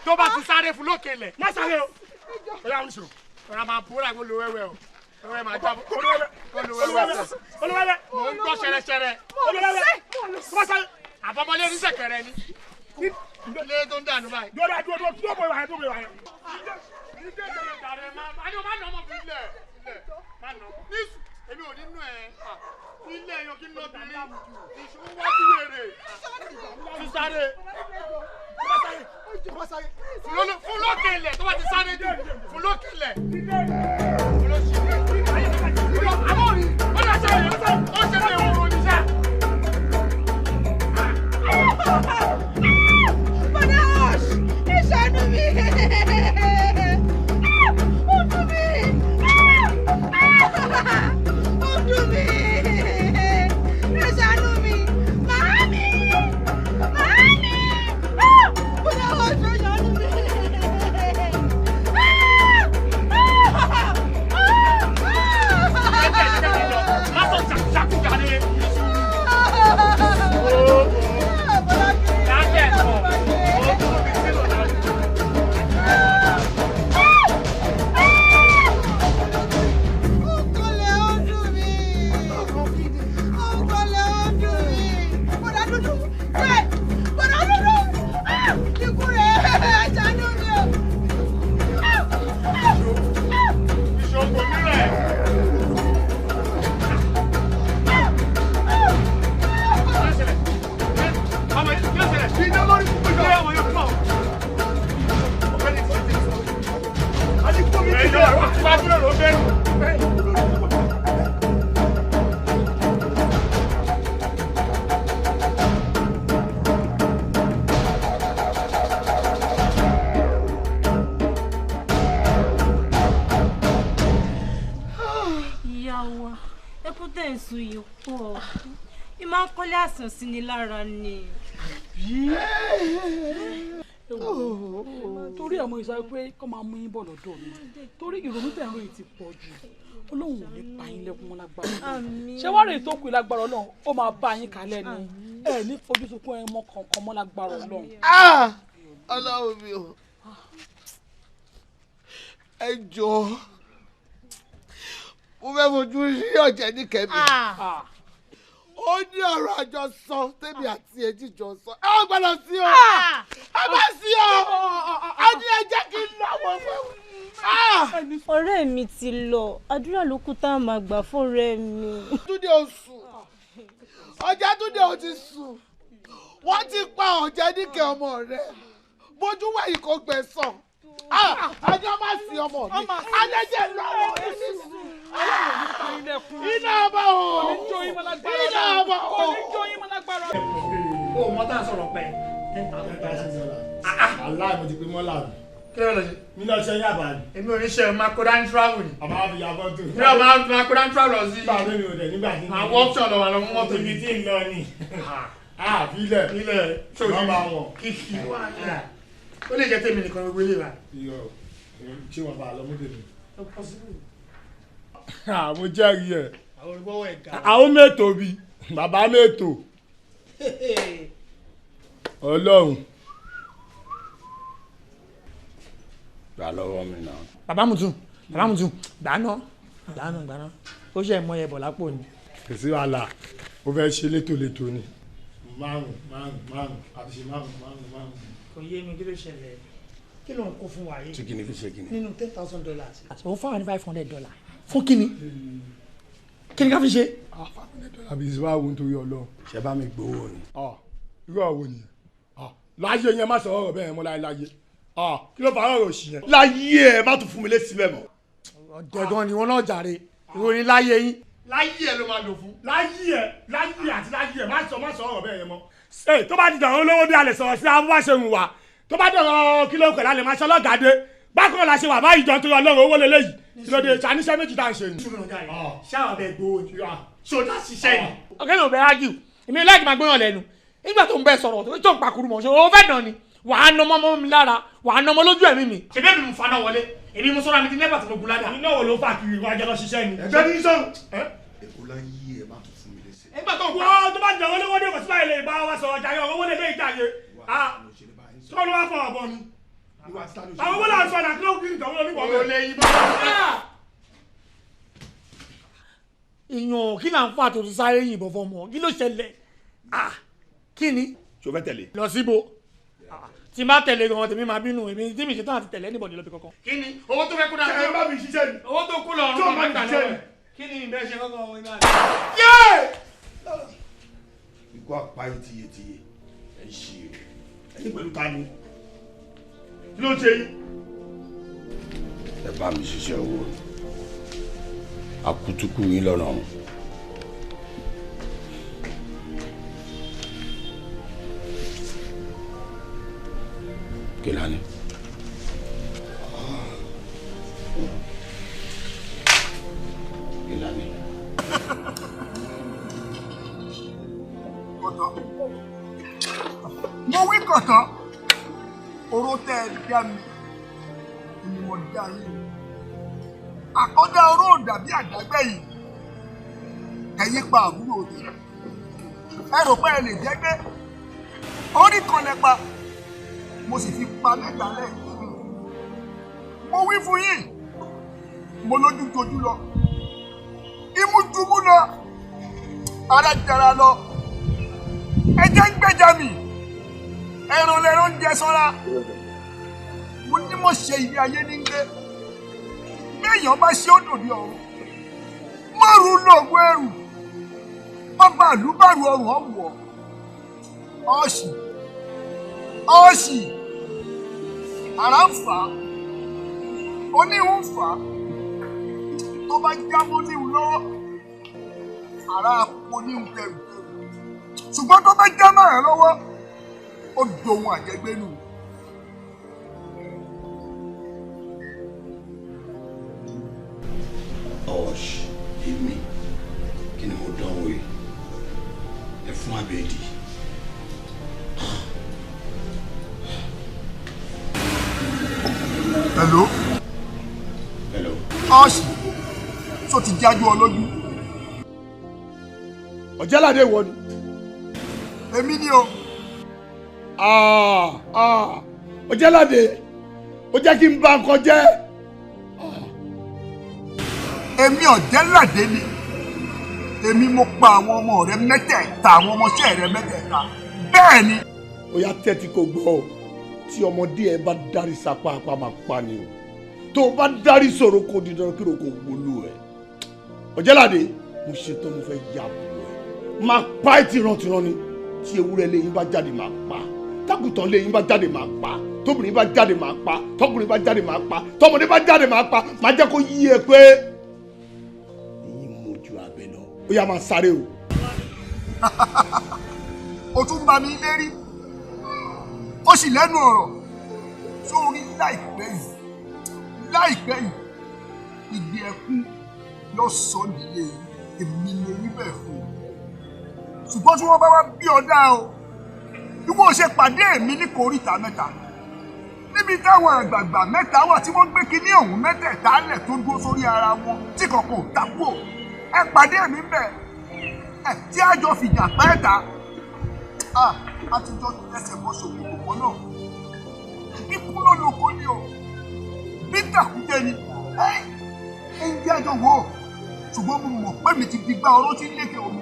Tó bá ti sáré fún lókè lẹ̀. Má sáré o. Ọ̀yá ń sùn. Ọ̀rọ̀ máa bóra kó lo wẹ́wẹ́ o. Wẹ́wẹ́ máa jábọ̀. Kó lo wẹ́wẹ́. Olúwẹ́wẹ́. Mò ń gbọ́ ṣẹrẹṣẹrẹ. Olúwẹ́wẹ́. Má sáré. Àbọ̀mọlé oníṣẹ̀kẹ̀rẹ̀ ni. Ilé tó ń dànù báyìí. Dúró dúró dúró dúró bọ̀ ìwà yẹn dúró bọ̀ ìwà yẹn. Èmi ò ní nù ẹ́. Ilé ẹ̀yọ́ kí n lọ bí ìṣòwò wájú wèrè. Sísáré. Fún lókè ilẹ̀ tó bá ti sáré jù. Fún lókè ilẹ̀. Ó ṣe lè wúro níṣẹ́. Bọ̀dá Ọ̀ṣ, ẹ ṣàánú mi. Ó dùn mí. Ó dùn mí. Ẹ ṣàánú mi. Màámi. Màámi. Bọ̀dá Ọ̀ṣ, ẹ ṣàánú mi. Ìyá wa, ẹkún tẹ̀ ń sun yìí pọ̀. Ìmọ̀ ń kọ́lé àsùn sí ni lára ni. Torí ẹ̀ mo sọ pé kọ́ máa mú yín bọ̀ lọ́dọ̀ mi torí ìrònú tẹ̀ ń ròyìn ti pọ̀ jù. Ọlọ́run ò ní pa yín lẹ́kún wọn lágbára Ọlọ́run. Ṣé wàá rèé tó kù lágbára Ọlọ́run ó máa bá yín kalẹ̀ ni ẹ ní fojú sunkún ẹ mọ́ kankan mọ́ lágbára Ọlọ́run. Ọlọ́run mi ò ẹ jọ̀ọ́ mo fẹ́ fojú rí ọ̀jẹ̀ níkẹ́mi. Ó ní ọ̀rọ̀ àjọsọ tèmi àti ẹjí jọ sọ ẹ ò gbọ́dọ̀ sí o ẹ má sí o ẹ ní ẹ jẹ́ kí n lọ́wọ́ fún mi. Ọ̀rẹ́ mi ti lọ, àdúrà ló kù tá a máa gbà fún ọ̀rẹ́ mi. Túndé ò sùn, ọjà Túndé ò ti sùn, wọ́n ti pa ọ̀jẹ̀ níkẹ́ ọmọ rẹ̀ bójú wẹ̀yìn kò gbẹ̀sán. Ajá má sí ọmọ mi, alẹ́jẹ̀ lọ́wọ́ iná ọba o, iná ọba o. O mọ tá a sọ̀rọ̀ pẹ́ $10,000. Aláì mo ti pe mọ́là mi. Kí ló lọ ṣe? Mi lọ ṣe yàbá ni. Èmi ò ní ṣe máa kó dání travel ni. Àbá fi ya fọ́tò. Mi ò máa kó dání travel lọ sí. Báwo ni o dẹ̀ nígbà tí. Àwọn option lọ wà lọ mú mọ́tò. Ibi tí ń lọ ni. Àfilẹ̀. Ilẹ̀ nọ́mbà wọn. Kìkì wà. Ó lè jẹ́ tèmi nìkan gbogbo ilé wa. Iyọ̀ ṣé wọn bá a lọ mú tèmi. Mo jẹ́rìí ẹ̀. Àwọn mẹ́tò bi bàbá mẹ́tò. Ọlọ́run. Gbà lọ́wọ́ mi náà. Bàbá Mutu, bàbá Mutu, gbàná gbàná gbàná ó ṣe mọ ẹbọ lápò ni. Kò sí wàhálà, ó fẹ́ ṣe létòlétò ni. Márùn márùn márùn àti ṣe márùn márùn márùn. Kò yé mi kí ló ṣẹlẹ̀, kí ló ń kó fún wa yìí. Tí kìíní fi ṣe kìíní. Nínú $10,000. Òun fáwọn ní $500 fún kíni? Kí ni ká fi ṣe? $500 àbí ìṣúná wo nítorí Ọlọ́run. Ṣé bá mi gbowó ni? Irú ọ̀wọ́ nìyẹn. Láyé yẹn má sọ ọ̀rọ̀ bẹ́ẹ̀ mọ́ láyé láyé. Kí ló fà á ọ̀rọ̀ òṣì yẹn? Láyé ẹ má tún fún mi létí bẹ́ẹ̀ mọ́. Ọ̀dẹ̀gan ni wọn náà jàre, ìròyìn láyé yín. Láyé ẹ ló máa lò fún. Láyé ẹ láyé àti láyé ẹ má sọ ọ̀rọ̀ bẹ́ẹ̀ yẹn mọ́. Tó bá di dọ̀rọ̀ olówó bí a lè sọ̀rọ̀ sí àwọn bá ṣe wù wá. Tó bá dọ̀rọ̀ kí ló ń pè lálẹ́ máa ṣe ọlọ́gàdé. Bákan la ṣe wà báyìí jọ nítorí Ọlọ́run owó leléyìí. Kí ló dé ṣàníṣẹ́ méjì tá à ń ṣe ni. Ṣáà bẹ gbowó ni ṣó dá ṣiṣẹ́ ni. Ọ̀gá mi ò bẹ ágìw, èmi láì máa gbóyàn lẹ́nu. Nígbà tó ń bẹ sọ̀rọ̀ tó ń pakuru mọ̀ ṣe o fẹ́ dàn ni. Wàá nà ọmọ mi lára, wàá nà ọmọ lójú ẹ̀mí mi. Ṣèbí èmi mo faná wọlé, èmi mo sọ́ra mi ti nẹ́pà tí mo gun ládàá. Iná wo ló fà kiri wá jẹ́ lọ ṣiṣẹ́ ni. Ẹgbẹ́ ní sọ̀rọ̀. Èkó láyé ẹ má tún fún mi léṣe. Nígbà tó wọ́n tó bá jẹ́ olówó dé kò sí báyìí lè bá wa sọ̀rọ̀ jàre ọ̀rọ̀ owó lè dé ìjàre. Sọ ló wá fọ ọ̀bọ ni. Àwọn owó là ń sọ àdàkí ló kí nìkan wọ́n oníwọ̀ Ó lè yí bá. Ìyàn kí là ń fà tó ti sáré yìnbọn fọmọ, kí ló ṣẹlẹ̀? Kí ni? Ṣo fẹ́ tẹ̀lé? Lọ síbo. Tí n bá tẹ̀lé gan tèmi máa bínú èmi tí mi ṣe tán àti tẹ̀lé anybody lọ́bi kankan. Kí ni owó tó fẹ́ kó dáa? Ṣé ẹ bá mi ṣiṣẹ́ ni? Owó tó kú lọ ọ̀run máa gbà lọ́wọ́ ẹ̀. Kí ni ìbẹ́ ṣe kankan òun ìgbà? Ikú apáyé tiyetiye ẹ ń ṣe o. Ẹyin pẹ̀lú ta ni? Kí ló ń ṣe yín? Ẹ bá mi ṣiṣẹ́ owó. Akutuku yín lọ́nà ọ̀hún. Kelani. Kelani. Mo wí kọ̀tọ̀, oró tẹ́ ẹ dá mi, ni mo dá yín. Àkọ́dá oró ò dàbí àdágbẹ́ yìí. Ẹ̀yin pa àbúrò mi. Ẹ rò pé ẹ lè jẹ́ gbé. Orí kan lẹ pa, mo sì fi pa mẹ́ta lẹ́ẹ̀kan. Mo wí fún yín, mo lójú jojú lọ, imú jumú lọ, ara jara lọ. Ẹjẹ́ ń gbẹ́jà mi, ẹran lẹ́ran ń jẹ sọ́ra. Mo ní mo ṣe ilé ayé ní gbé. Béèyàn bá ṣe ó dòde ọ̀run. Márùn-ún lóògùn ẹrù. Bàbá àlùbàrù ọrùn ọ̀wọ̀. Ọ̀ṣì. Ọ̀ṣì. Àrá ń fà á. Oníhun ń fà á. Tó bá jábọ́ níhun lọ́wọ́. Àrá oníhun tẹrù. Ṣùgbọ́n tó bá já márùn lọ́wọ́, ó dohun àjẹgbénu. Ọ̀ṣì, èmi, kí ni mo dánwò yìí? Fún abẹ́ẹ̀dì. Hello. Hello. Ọ̀sì tó ti jájú ọ lójú. Ọ̀jẹ́ládé ìwọ ni. Èmi ni o. Ọ̀jẹ́ládé, ó jẹ́ kí n bà nǹkan jẹ́. Èmi Ọ̀jẹ́ládé ni. Èmi mo pa àwọn ọmọ rẹ mẹ́tẹ̀ẹ̀ta, àwọn ọmọọṣẹ́ rẹ mẹ́tẹ̀ẹ̀ta. Bẹ́ẹ̀ ni. Ó yá tẹ́tí kò gbọ́ o, tí ọmọdé ẹ bá dárí sapá apá máa pa ni o. Tó o bá dárí sọ̀rọ̀ kò di dandan kí ló kò wọlú ẹ. Ọ̀jẹ́ládé, mo ṣetán, mo fẹ́ yà bù ẹ. Máa pa ẹ́ tìrantìran ni. Tí ewúrẹ́ lẹ́yìn bá jáde máa pa, tágùtàn lẹ́yìn bá jáde máa pa, tóbìnrin bá jáde máa pa, tọkùnrin bá jáde máa pa, tọmọdé bá jáde máa pa. Máa jẹ́ kó yí ẹ pé èyí mojú abẹ lọ. Ó yá máa sáré o. O tún bá mi lérí, ó sì lẹ́nu ọ̀rọ̀ sórí láìpẹ́ yìí, láìpẹ́ yìí ìgbé ẹkún lọ sọ nílé èmi lè rí bẹ́ẹ̀ fún un. Ṣùgbọ́n tí wọ́n bá wá bí ọ̀dá o, bí wọ́n ṣe pàdé mi ní kòríta mẹ́ta níbi táwọn àgbààgbà mẹ́ta wà tí wọ́n gbé kinní ọ̀hún mẹ́tẹ̀ẹ̀ta lẹ̀ tó dúró sórí ara wọn tí kankan ò takú o, ẹ pàdé mi bẹ́ẹ̀ ẹ tí a jọ fìjà pẹ́ ta a ti jọ tẹsẹ̀ bọ́ ṣòkòtò kan náà. Ikú ló lóko ni o, bí tàkúté ni ẹ ń jẹ́ àjọ wò ó. Ṣùgbọ́n mo mọ̀ pé mi ti di gbá oró tí ń lékè omi,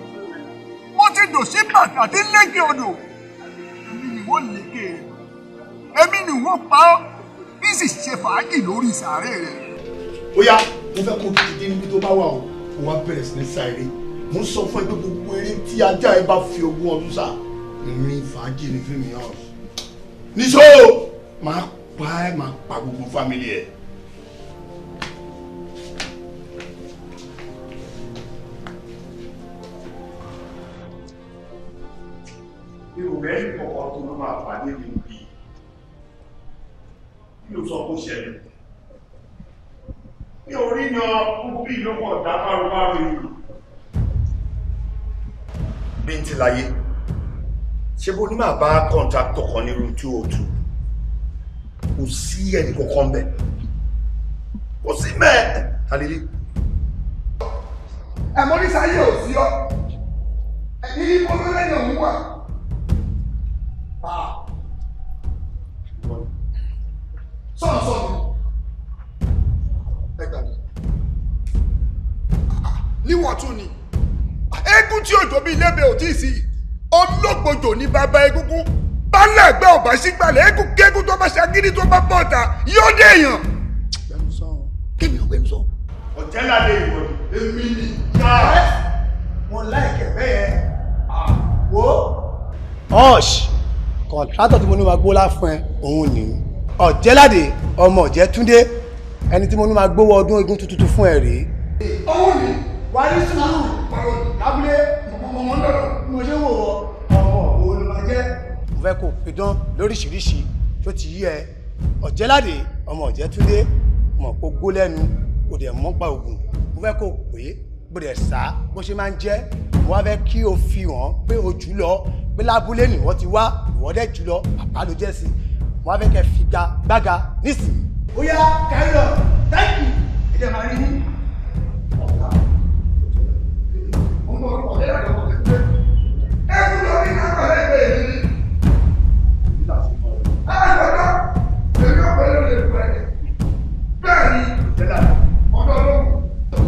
mo ti dò sí bàtà tí ń lékè odò. Èmi ni wọ́n lékè rẹ̀, èmi ni wọ́n pa ọ́, bí sì ṣe fàájì lórí ìsàárè rẹ̀. Ó yá, mo fẹ́ kó dìde níbi tó bá wà o, kó wá bẹ̀rẹ̀ sí ní sá eré. Mo ń sọ fún ẹ pé gbogbo eré tí ajá ẹ bá fi ogún ọdún sá, ìrìn fàájì ni fíìmù yẹn. Níṣó máa pa ẹ, máa pa gbogbo fámìlì ẹ. Mi ò rẹ́ ní kọ̀ọ̀kan tó ló máa pàdé mi bí. Kí ló sọ kó ṣẹlẹ̀? Mi ò rí yan gbogbo bí ìlọ́pọ̀ ọ̀dá márùn-ún yìí. Bíntíláyé, ṣé bó ní máa bá kọ́ńtàktọ̀ kan ní room 202? Kò sí ẹnì kankan bẹ́ẹ̀. Kò sí mẹ́ẹ̀. Tàlílí. Ẹ̀mọ́ ní sáyé ò sí ọ. Ẹ̀mí ní mo ló lẹ́yìn òun wà. Sọ̀rọ̀ sọ̀rọ̀ ẹ gbà mí. Níwọ̀n tún ni eégún tí òjò bíi lébè ò tí ì sí, ológbòjò ní bàbá egúngún, bálẹ̀ ẹgbẹ́ ò bá sígbàlẹ̀, eégún kégún tó bá ṣagídí tó bá bọ̀ta yóò dé èèyàn. Kémi ò gbẹnu sọ. Ọ̀jẹ́ládé ìwọ ni. Èmi ni. Mo láìkẹ̀ bẹ́ẹ̀ wo. Ọ̀ṣ kọ̀ǹtrátọ̀ tí mo ní máa gbó láfún ẹ òun ni Ọ̀jẹ́ládé ọmọ Ọ̀jẹ́túndé, ẹni tí mo ní máa gbówó ọdún eégún tuntun fún ẹ rèé. Òun ni. Wà á ní sùúrù lábúlé mo ṣe wò wọ ọmọ òun ló máa jẹ́. Mo fẹ́ kó pidán lóríṣiríṣi tó ti yí ẹ. Ọ̀jẹ́ládé ọmọ Ọ̀jẹ́túndé, mọ̀ kó gbó lẹ́nu kò dẹ̀ mọ́ pa ògùn. Mo fẹ́ kó pè é bó dẹ̀ sá bó ṣe máa ń jẹ́. Mo wá fẹ́ kí o fi hàn pé o jù lọ, pé lábúlé ni wọ́n ti wá, ìwọ dẹ̀ jù lọ, bàbá ló jẹ́ sí. Mo wá fẹ́ kẹ́ figa gbága nísìnyí. Ó yá, carry on, thank you, ẹ jẹ́ máa rí yín.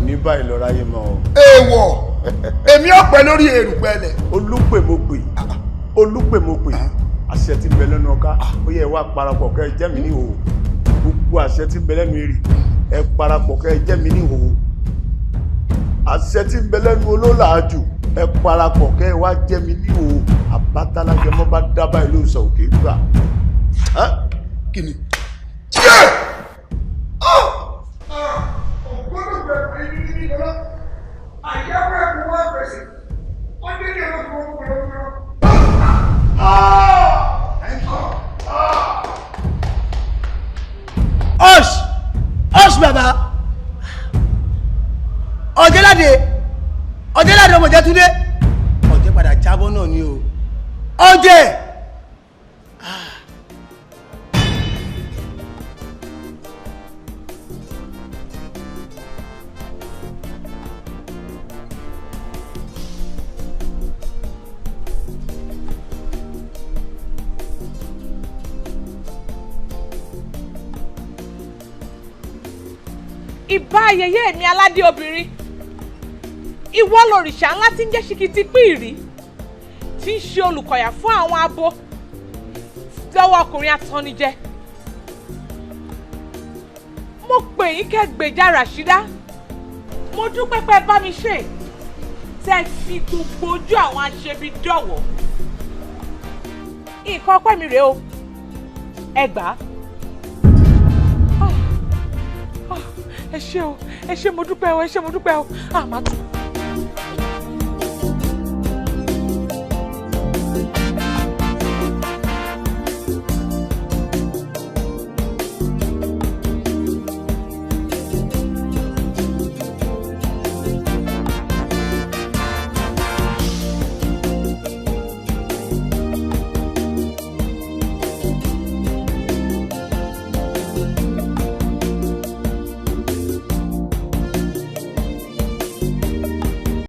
Ní báyìí lọ ráyè mọ́ o. Èèwọ̀, èmi ọ̀pẹ lórí erùpẹ̀ lẹ̀. Olúpèmọ̀pè, olúpèmọ̀pè, àṣẹ tí ń bẹ lẹ́nu ọká, ó yẹ wá parapọ̀ kẹ́ ẹ jẹ́ mi ní ìhòòhò. Gbogbo àṣẹ tí ń bẹ lẹ́nu erì, ẹ parapọ̀ kẹ́ ẹ jẹ́ mi ní ìhòòhò. Àṣẹ tí ń bẹ lẹ́nu olólàájú, ẹ parapọ̀ kẹ́ ẹ wá jẹ́ mi ní ìhòòhò. Àbátálágẹmọ bá dábàá ìlú ìsọ̀ òkè gbà. Kí ni? Ọ̀ṣ ọ̀ṣ bàbá Ọ̀jẹ́ládé, Ọ̀jẹ́ládé ọmọ Ọ̀jẹ́túndé, Ọ̀jẹ́ padà jábọ́ náà ni o. Ọjẹ́. Ìbá ayẹyẹ mi aládé obìnrin, ìwọ lòrìṣà ńlá tí ń jẹ́ ṣìkìtì pìrì, tí ń ṣe olùkọ̀yà fún àwọn abo lọ́wọ́ ọkùnrin atannijẹ. Mo pè yín kẹ́ gbèjà Ràṣídá. Mo dúpẹ́ pé ẹ bá mi ṣe tẹ́ ẹ fi gbogbo ojú àwọn aṣebi dọ̀wọ́. Nǹkan ọpẹ́ mi rèé o, ẹ gbà á. Ẹ ṣé o, ẹ ṣé, mo dúpẹ́ o, ẹ ṣé, mo dúpẹ́ o. Àmà tún